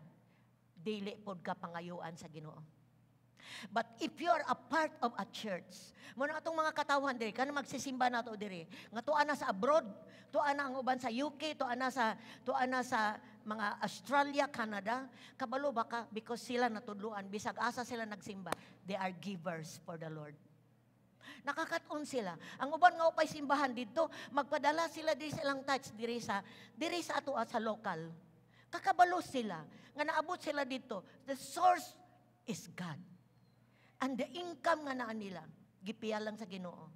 A: dili pod ka pangayuan sa Ginoo. But if you are a part of a church, mo na atong mga katawhan diri, kana magsisimba nato diri, nga tuwa na sa abroad, tuwa na ang uban sa UK, tuwa na sa mga Australia, Canada, kabalo ba ka because sila natudluan bisag asa sila nagsimba, they are givers for the Lord. Nakakaton sila. Ang uban nga upay simbahan didto, magpadala sila diri sa ilang tithes diri sa ato sa local. Kakabalo sila nga naabot sila dito. The source is God. And the income nga naa nila, gipiya lang sa Ginoo.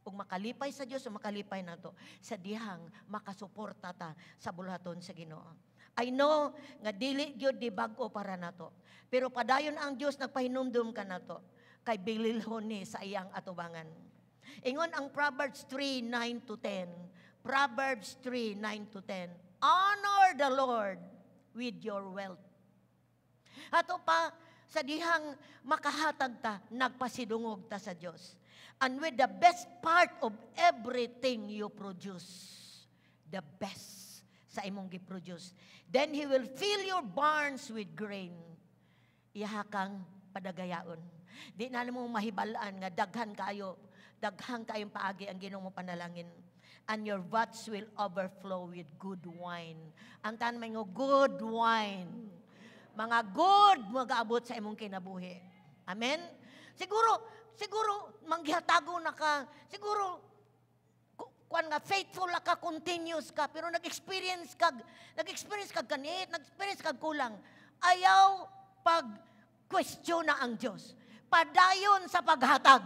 A: Ug makalipay sa Dios o makalipay nato sa dihang makasuporta ta sa buluhaton sa Ginoo. I know nga dili gyud di bag-o para nato. Pero padayon ang Dios nagpahinumdum ka nato kay bililhon ni sa iyang atubangan. Ingon ang Proverbs 3:9 to 10. Proverbs 3:9 to 10. Honor the Lord with your wealth. Ato pa, sa dihang makahatag ta, nagpasidungog ta sa Dios. And with the best part of everything you produce, the best sa imong gi-produce, then He will fill your barns with grain. Iyaha kang padagayaon. Di na mo mahibalaan nga daghan kayo, daghan kayong paagi ang Ginoo mo panalangin. And your vats will overflow with good wine. Ang tanan may good wine. Mga good magaabot sa imong kinabuhi. Amen? Siguro, manggihatago na ka. Siguro, kuan nga, faithful ka, continuous ka, pero nag-experience ka ganit, nag-experience ka kulang. Ayaw pag question na ang Diyos. Padayon sa paghatag.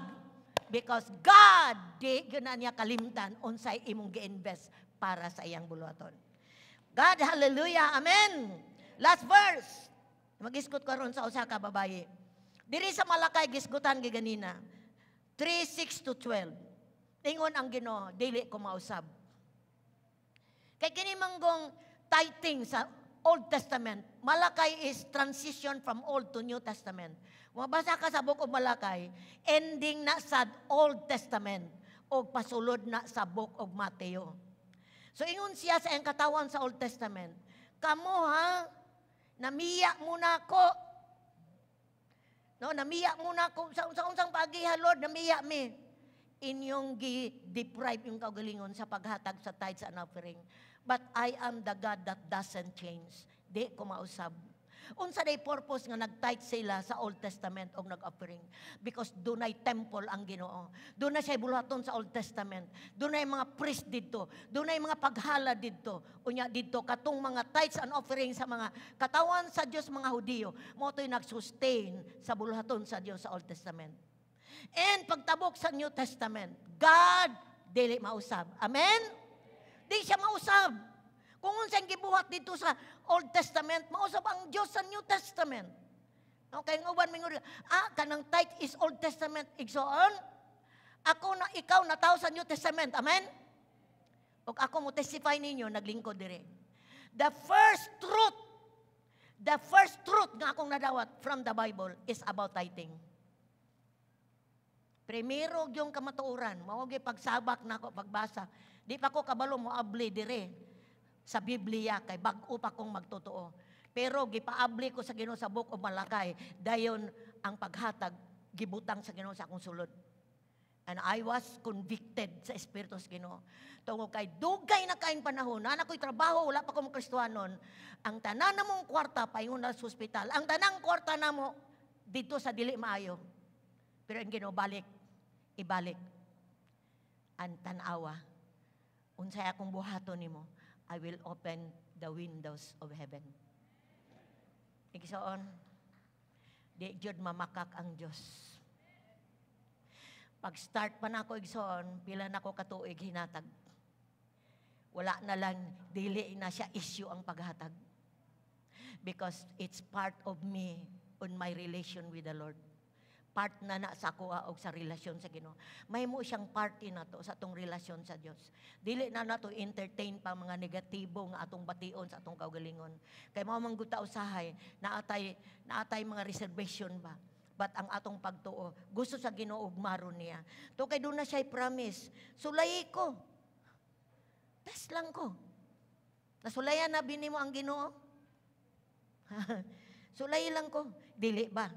A: Because God, di yun na niya kalimtan unsay imong gi-invest para sa iyang buluhaton. God, hallelujah, amen. Last verse. Magisgot ko ron sa usa ka babaye. Diri sa Malakay gisgutan giganina. 3:6 to 12. Ingon ang Ginoo, dili ko mausab. Kay kini manggong tithing sa Old Testament, Malakay is transition from Old to New Testament. Mabasa ka sa Book of Malakay, ending na sa Old Testament o pasulod na sa Book of Matthew. So ingon siya sa iyang katawan sa Old Testament, "Kamo ha, namiya mo na ako. No, namiya mo na ako sa unsang pagiha, Lord, namiya mi. Inyong gi-deprive yung kaugalingon sa paghatag sa tithes and offering. But I am the God that doesn't change. Di ko mausab." Unsa day purpose nga nag-tithe sila sa Old Testament og nag-offering? Because dunay temple ang Ginoo. Dunay siya buluhaton sa Old Testament. Dunay mga priest didto. Dunay mga paghala didto. Unya didto katong mga tithes and offering sa mga katawan sa Dios, mga Hudiyo, mao to'y nag-sustain sa buluhaton sa Dios sa Old Testament. And pagtabok sa New Testament, God dili mausab. Amen? Di siya mausab. Kung unsay gibuhat dito sa Old Testament, mausab ang Dios sa New Testament. Okay, nga uban mingon, kanang tithe is Old Testament, igsoon. Ako na ikaw na tao sa New Testament. Amen? Og ako mo testify ninyo, naglingkod dire. The first truth The first truth nga akong nadawat from the Bible is about tithing. Primero yung kamatuoran, mao gyud pagsabak nako pagbasa. Di pa ko kabalo mo abli dire sa Biblia kay bag-o pa kong magtotoo. Pero gipaabli ko sa Ginoo sa Book of Malachi, dayon ang paghatag gibutang sa Ginoo sa akong sulod. And I was convicted sa Espiritu sa Ginoo. Tungod kay dugay na kaayong panahon, naa ko'y trabaho, wala pa ko Kristohanon. Ang tanan namong kwarta paingon na sa ospital. Ang tanang kwarta namo dito sa dili maayo. Pero ang Ginoo balik, ibalik. Ang tan-awa, unsay akong buhaton nimo, I will open the windows of heaven. Igsoon, di jud mamakak ang Diyos. Pag-start pa nako, igsoon, pila nako katuig hinatag. Wala na lang, dili na siya issue ang paghatag. Because it's part of me on my relation with the Lord. Part na na sa akoa og sa relasyon sa Ginoo. May mo siyang party na to sa atong relasyon sa Dios. Dili na nato entertain pa mga negatibo nga atong bation sa atong kaugalingon. Kay mao man gud ta usahay, naatay mga reservation ba. But ang atong pagtuo, gusto sa Ginoo ug maron niya. To kay doon na siya promise. Sulayi ko. Test lang ko. Nasulayan na bini mo ang Ginoo? Sulayi lang ko. Dili ba?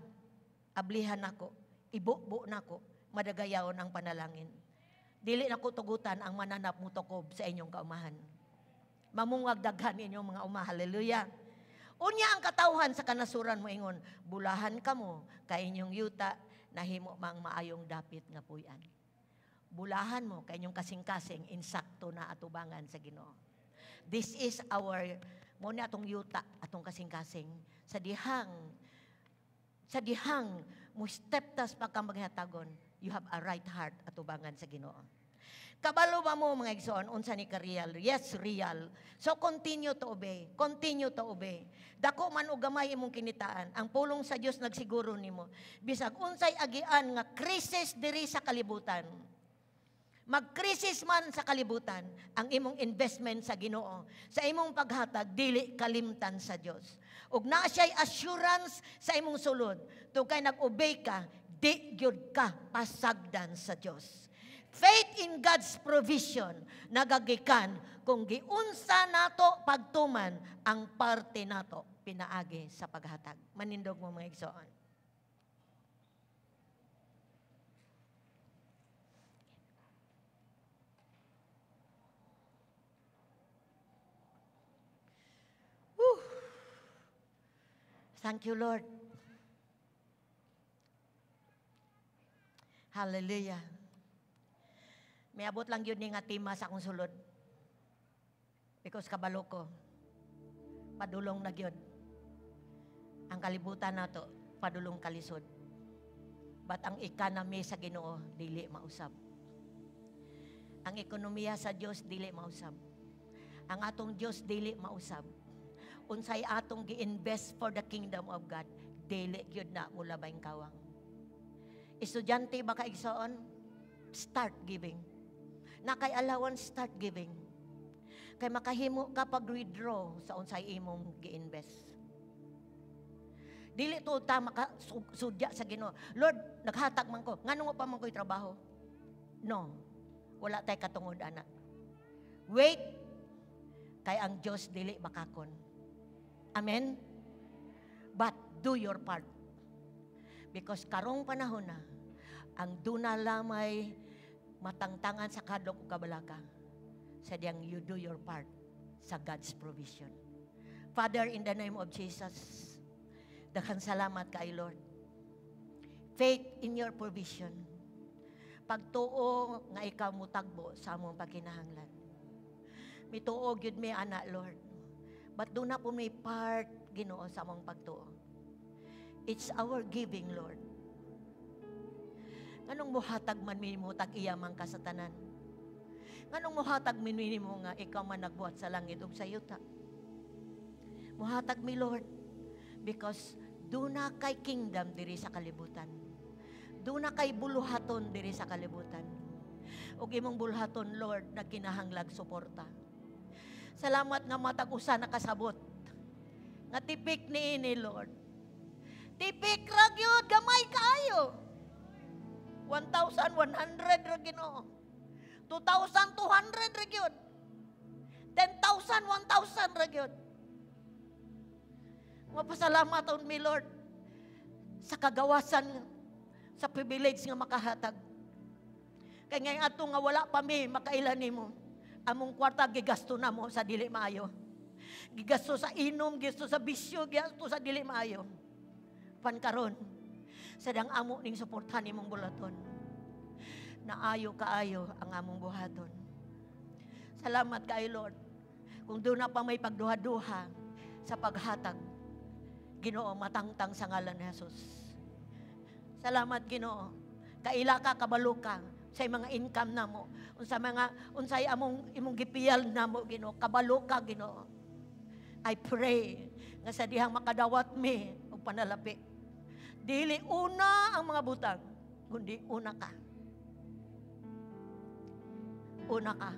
A: Ablihan nako, ibubo nako, madagayaon ang panalangin. Dili nako tugutan ang mananap mo tukob sa inyong kaumahan. Mamungag daghan inyong mga uma. Hallelujah. Unya ang katawhan sa kanasuran mo ingon, bulahan kamo kay inyong yuta nahimo mang maayong dapit nga puy-an. Bulahan mo kay inyong kasing-kasing insakto na atubangan sa Ginoo. This is our mo ni atong yuta, atong kasing-kasing sa dihang mo step tas pagka maghatagon, you have a right heart atubangan sa Ginoo. Kabalo ba mo, mga igsoon, unsa ni ka real? Yes, real. So continue to obey. Continue to obey. Dako man o gamay imong kinitaan, ang pulong sa Dios nagsiguro nimo. Bisag unsay agian nga krisis diri sa kalibutan, magkrisis man sa kalibutan, ang imong investment sa Ginoo, sa imong paghatag, dili kalimtan sa Dios. Ug naa siya'y assurance sa imong sulod. Tungkay nag-obey ka, di gyud ka pasagdan sa Dios. Faith in God's provision nagagikan kung giunsa nato pagtuman ang parte nato pinaagi sa paghatag. Manindog mo, mga igsoon. Whew. Thank you, Lord. Hallelujah. May abot lang yun ni nga tema sa akong sulod. Because kabalo ko, padulong na gyud. Ang kalibutan nato, padulong kalisod. But ang economy sa Ginoo, dili mausab. Ang ekonomiya sa Dios dili mausab. Ang atong Dios dili mausab. Unsay atong gi-invest for the kingdom of God, dili gyud na mulabayng kawang. Estudyante ba ka, igsoon? Start giving. Naa kay allowance, start giving. Kay makahimo ka pag-withdraw sa unsay imong gi-invest. Dili to ta makasudya sa Ginoo. "Lord, naghatag man ko. Ngano pa man ko'y trabaho?" No. Wala tay katungod ana. Wait kay ang Dios dili makakon. Amen? But do your part. Because karong panahon na, ang duna lamay matangtangan sa kadlok ug kabalaka sa diyang you do your part sa God's provision. Father, in the name of Jesus, daghan salamat kay Lord. Faith in your provision. Pagtuo nga ikaw mutagbo sa among pagkinahanglan. Mituo gyud mi ana, Lord. But duna po may part, Ginoo, sa among pagtuo. It's our giving, Lord. Nganong muhatag man mi mo tag iya man ka sa tanan? Nganong muhatag mi nimo nga ikaw man nagbuhat sa langit ug sa yuta? Muhatag mi, Lord, because duna kay kingdom diri sa kalibutan. Duna kay buluhaton diri sa kalibutan. Ug imong buluhaton, Lord, nagkinahanglag suporta. Salamat nga matag usa nakasabot. Nga tipik niini, Lord. Tipik ra gyud, gamay kaayo. 1,100 ra, Ginoo. 2,200 ra gyud. 10,000, 1,000 ra gyud. Mapasalamat on mi, Lord, sa kagawasan, sa privilege nga makahatag. Kay ngayon ato nga wala pa mi makaila nimo. Among kwarta gigasto namo sa dili maayo. Gigasto sa inom, gigasto sa bisyo, gigasto sa dili maayo. Pan karon, sa dang amo ning suportahan nimong buluhaton. Naayo kaayo ang among buhaton. Salamat kay Lord. Kung duna pa may pagduha-duha sa paghatag, Ginoo, matangtang sa ngalan ni Jesus. Salamat, Ginoo. Kaila ka, kabalo ka sa mga income namo. Unsa mga unsay among imong gipiyal namo, Ginoo. Kabalo ka, Ginoo. I pray nga sa dihang makadawat mi og panalapi. Dili una ang mga butang, kundi una ka. Una ka.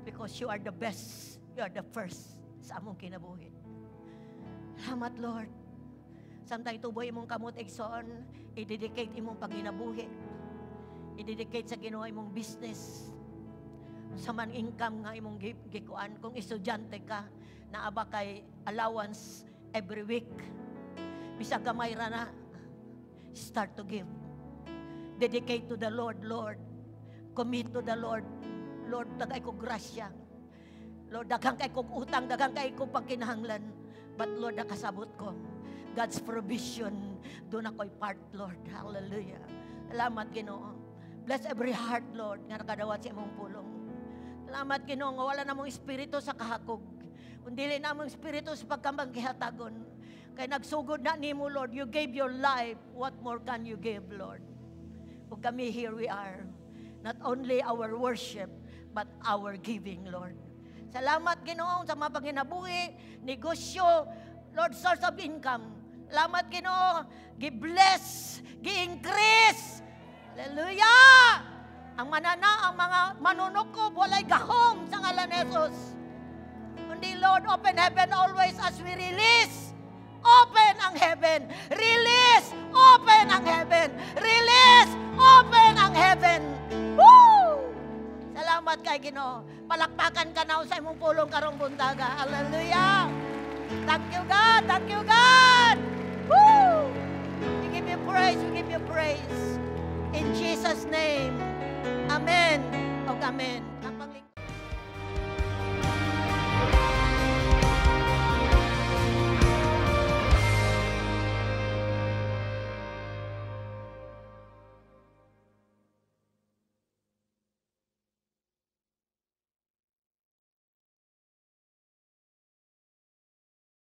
A: Because you are the best, you are the first sa among kinabuhi. Salamat, Lord. Samtang ituboy imong kamot, igsoon, i-dedicate imong pagkinabuhi. I-dedicate sa Ginoo imong business. Sa man income nga imong gikuan, kung estudyante ka, naa ba kay allowance every week. Bisag gamay ra na, start to give. Dedicate to the Lord, Lord. Commit to the Lord. Lord, dagay ko grasya. Lord, daghang kay kog utang, daghang kay kog pagkinahanglan. But Lord, nakasabot ko. God's provision, duna ko'y part, Lord. Hallelujah. Salamat, Ginoo. Bless every heart, Lord, nga nakadawat sa imong pulong. Salamat, Ginoo, nga wala namong espiritu sa kahakog. Kung dili namong espiritu sa pagkamangkihatagon. Kay nagsugod na nimo, Lord. You gave your life. What more can you give, Lord? Ug kami, here we are. Not only our worship, but our giving, Lord. Salamat, Ginoo, sa mga panginabuhi, negosyo, Lord, source of income. Salamat, Ginoo. Gi-bless, gi-increase. Hallelujah! Ang manana, ang mga manunukob, walay gahom sa ngalan ni Jesus. Kundi, Lord, open heaven always as we release. Open ang heaven. Release. Open ang heaven. Release. Open ang heaven. Woo! Salamat kay Ginoo. Palakpakan ka na sa imong pulong karong buntaga. Hallelujah. Thank you, God. Thank you, God. Woo! We give you praise. We give you praise. In Jesus' name. Amen. O amen.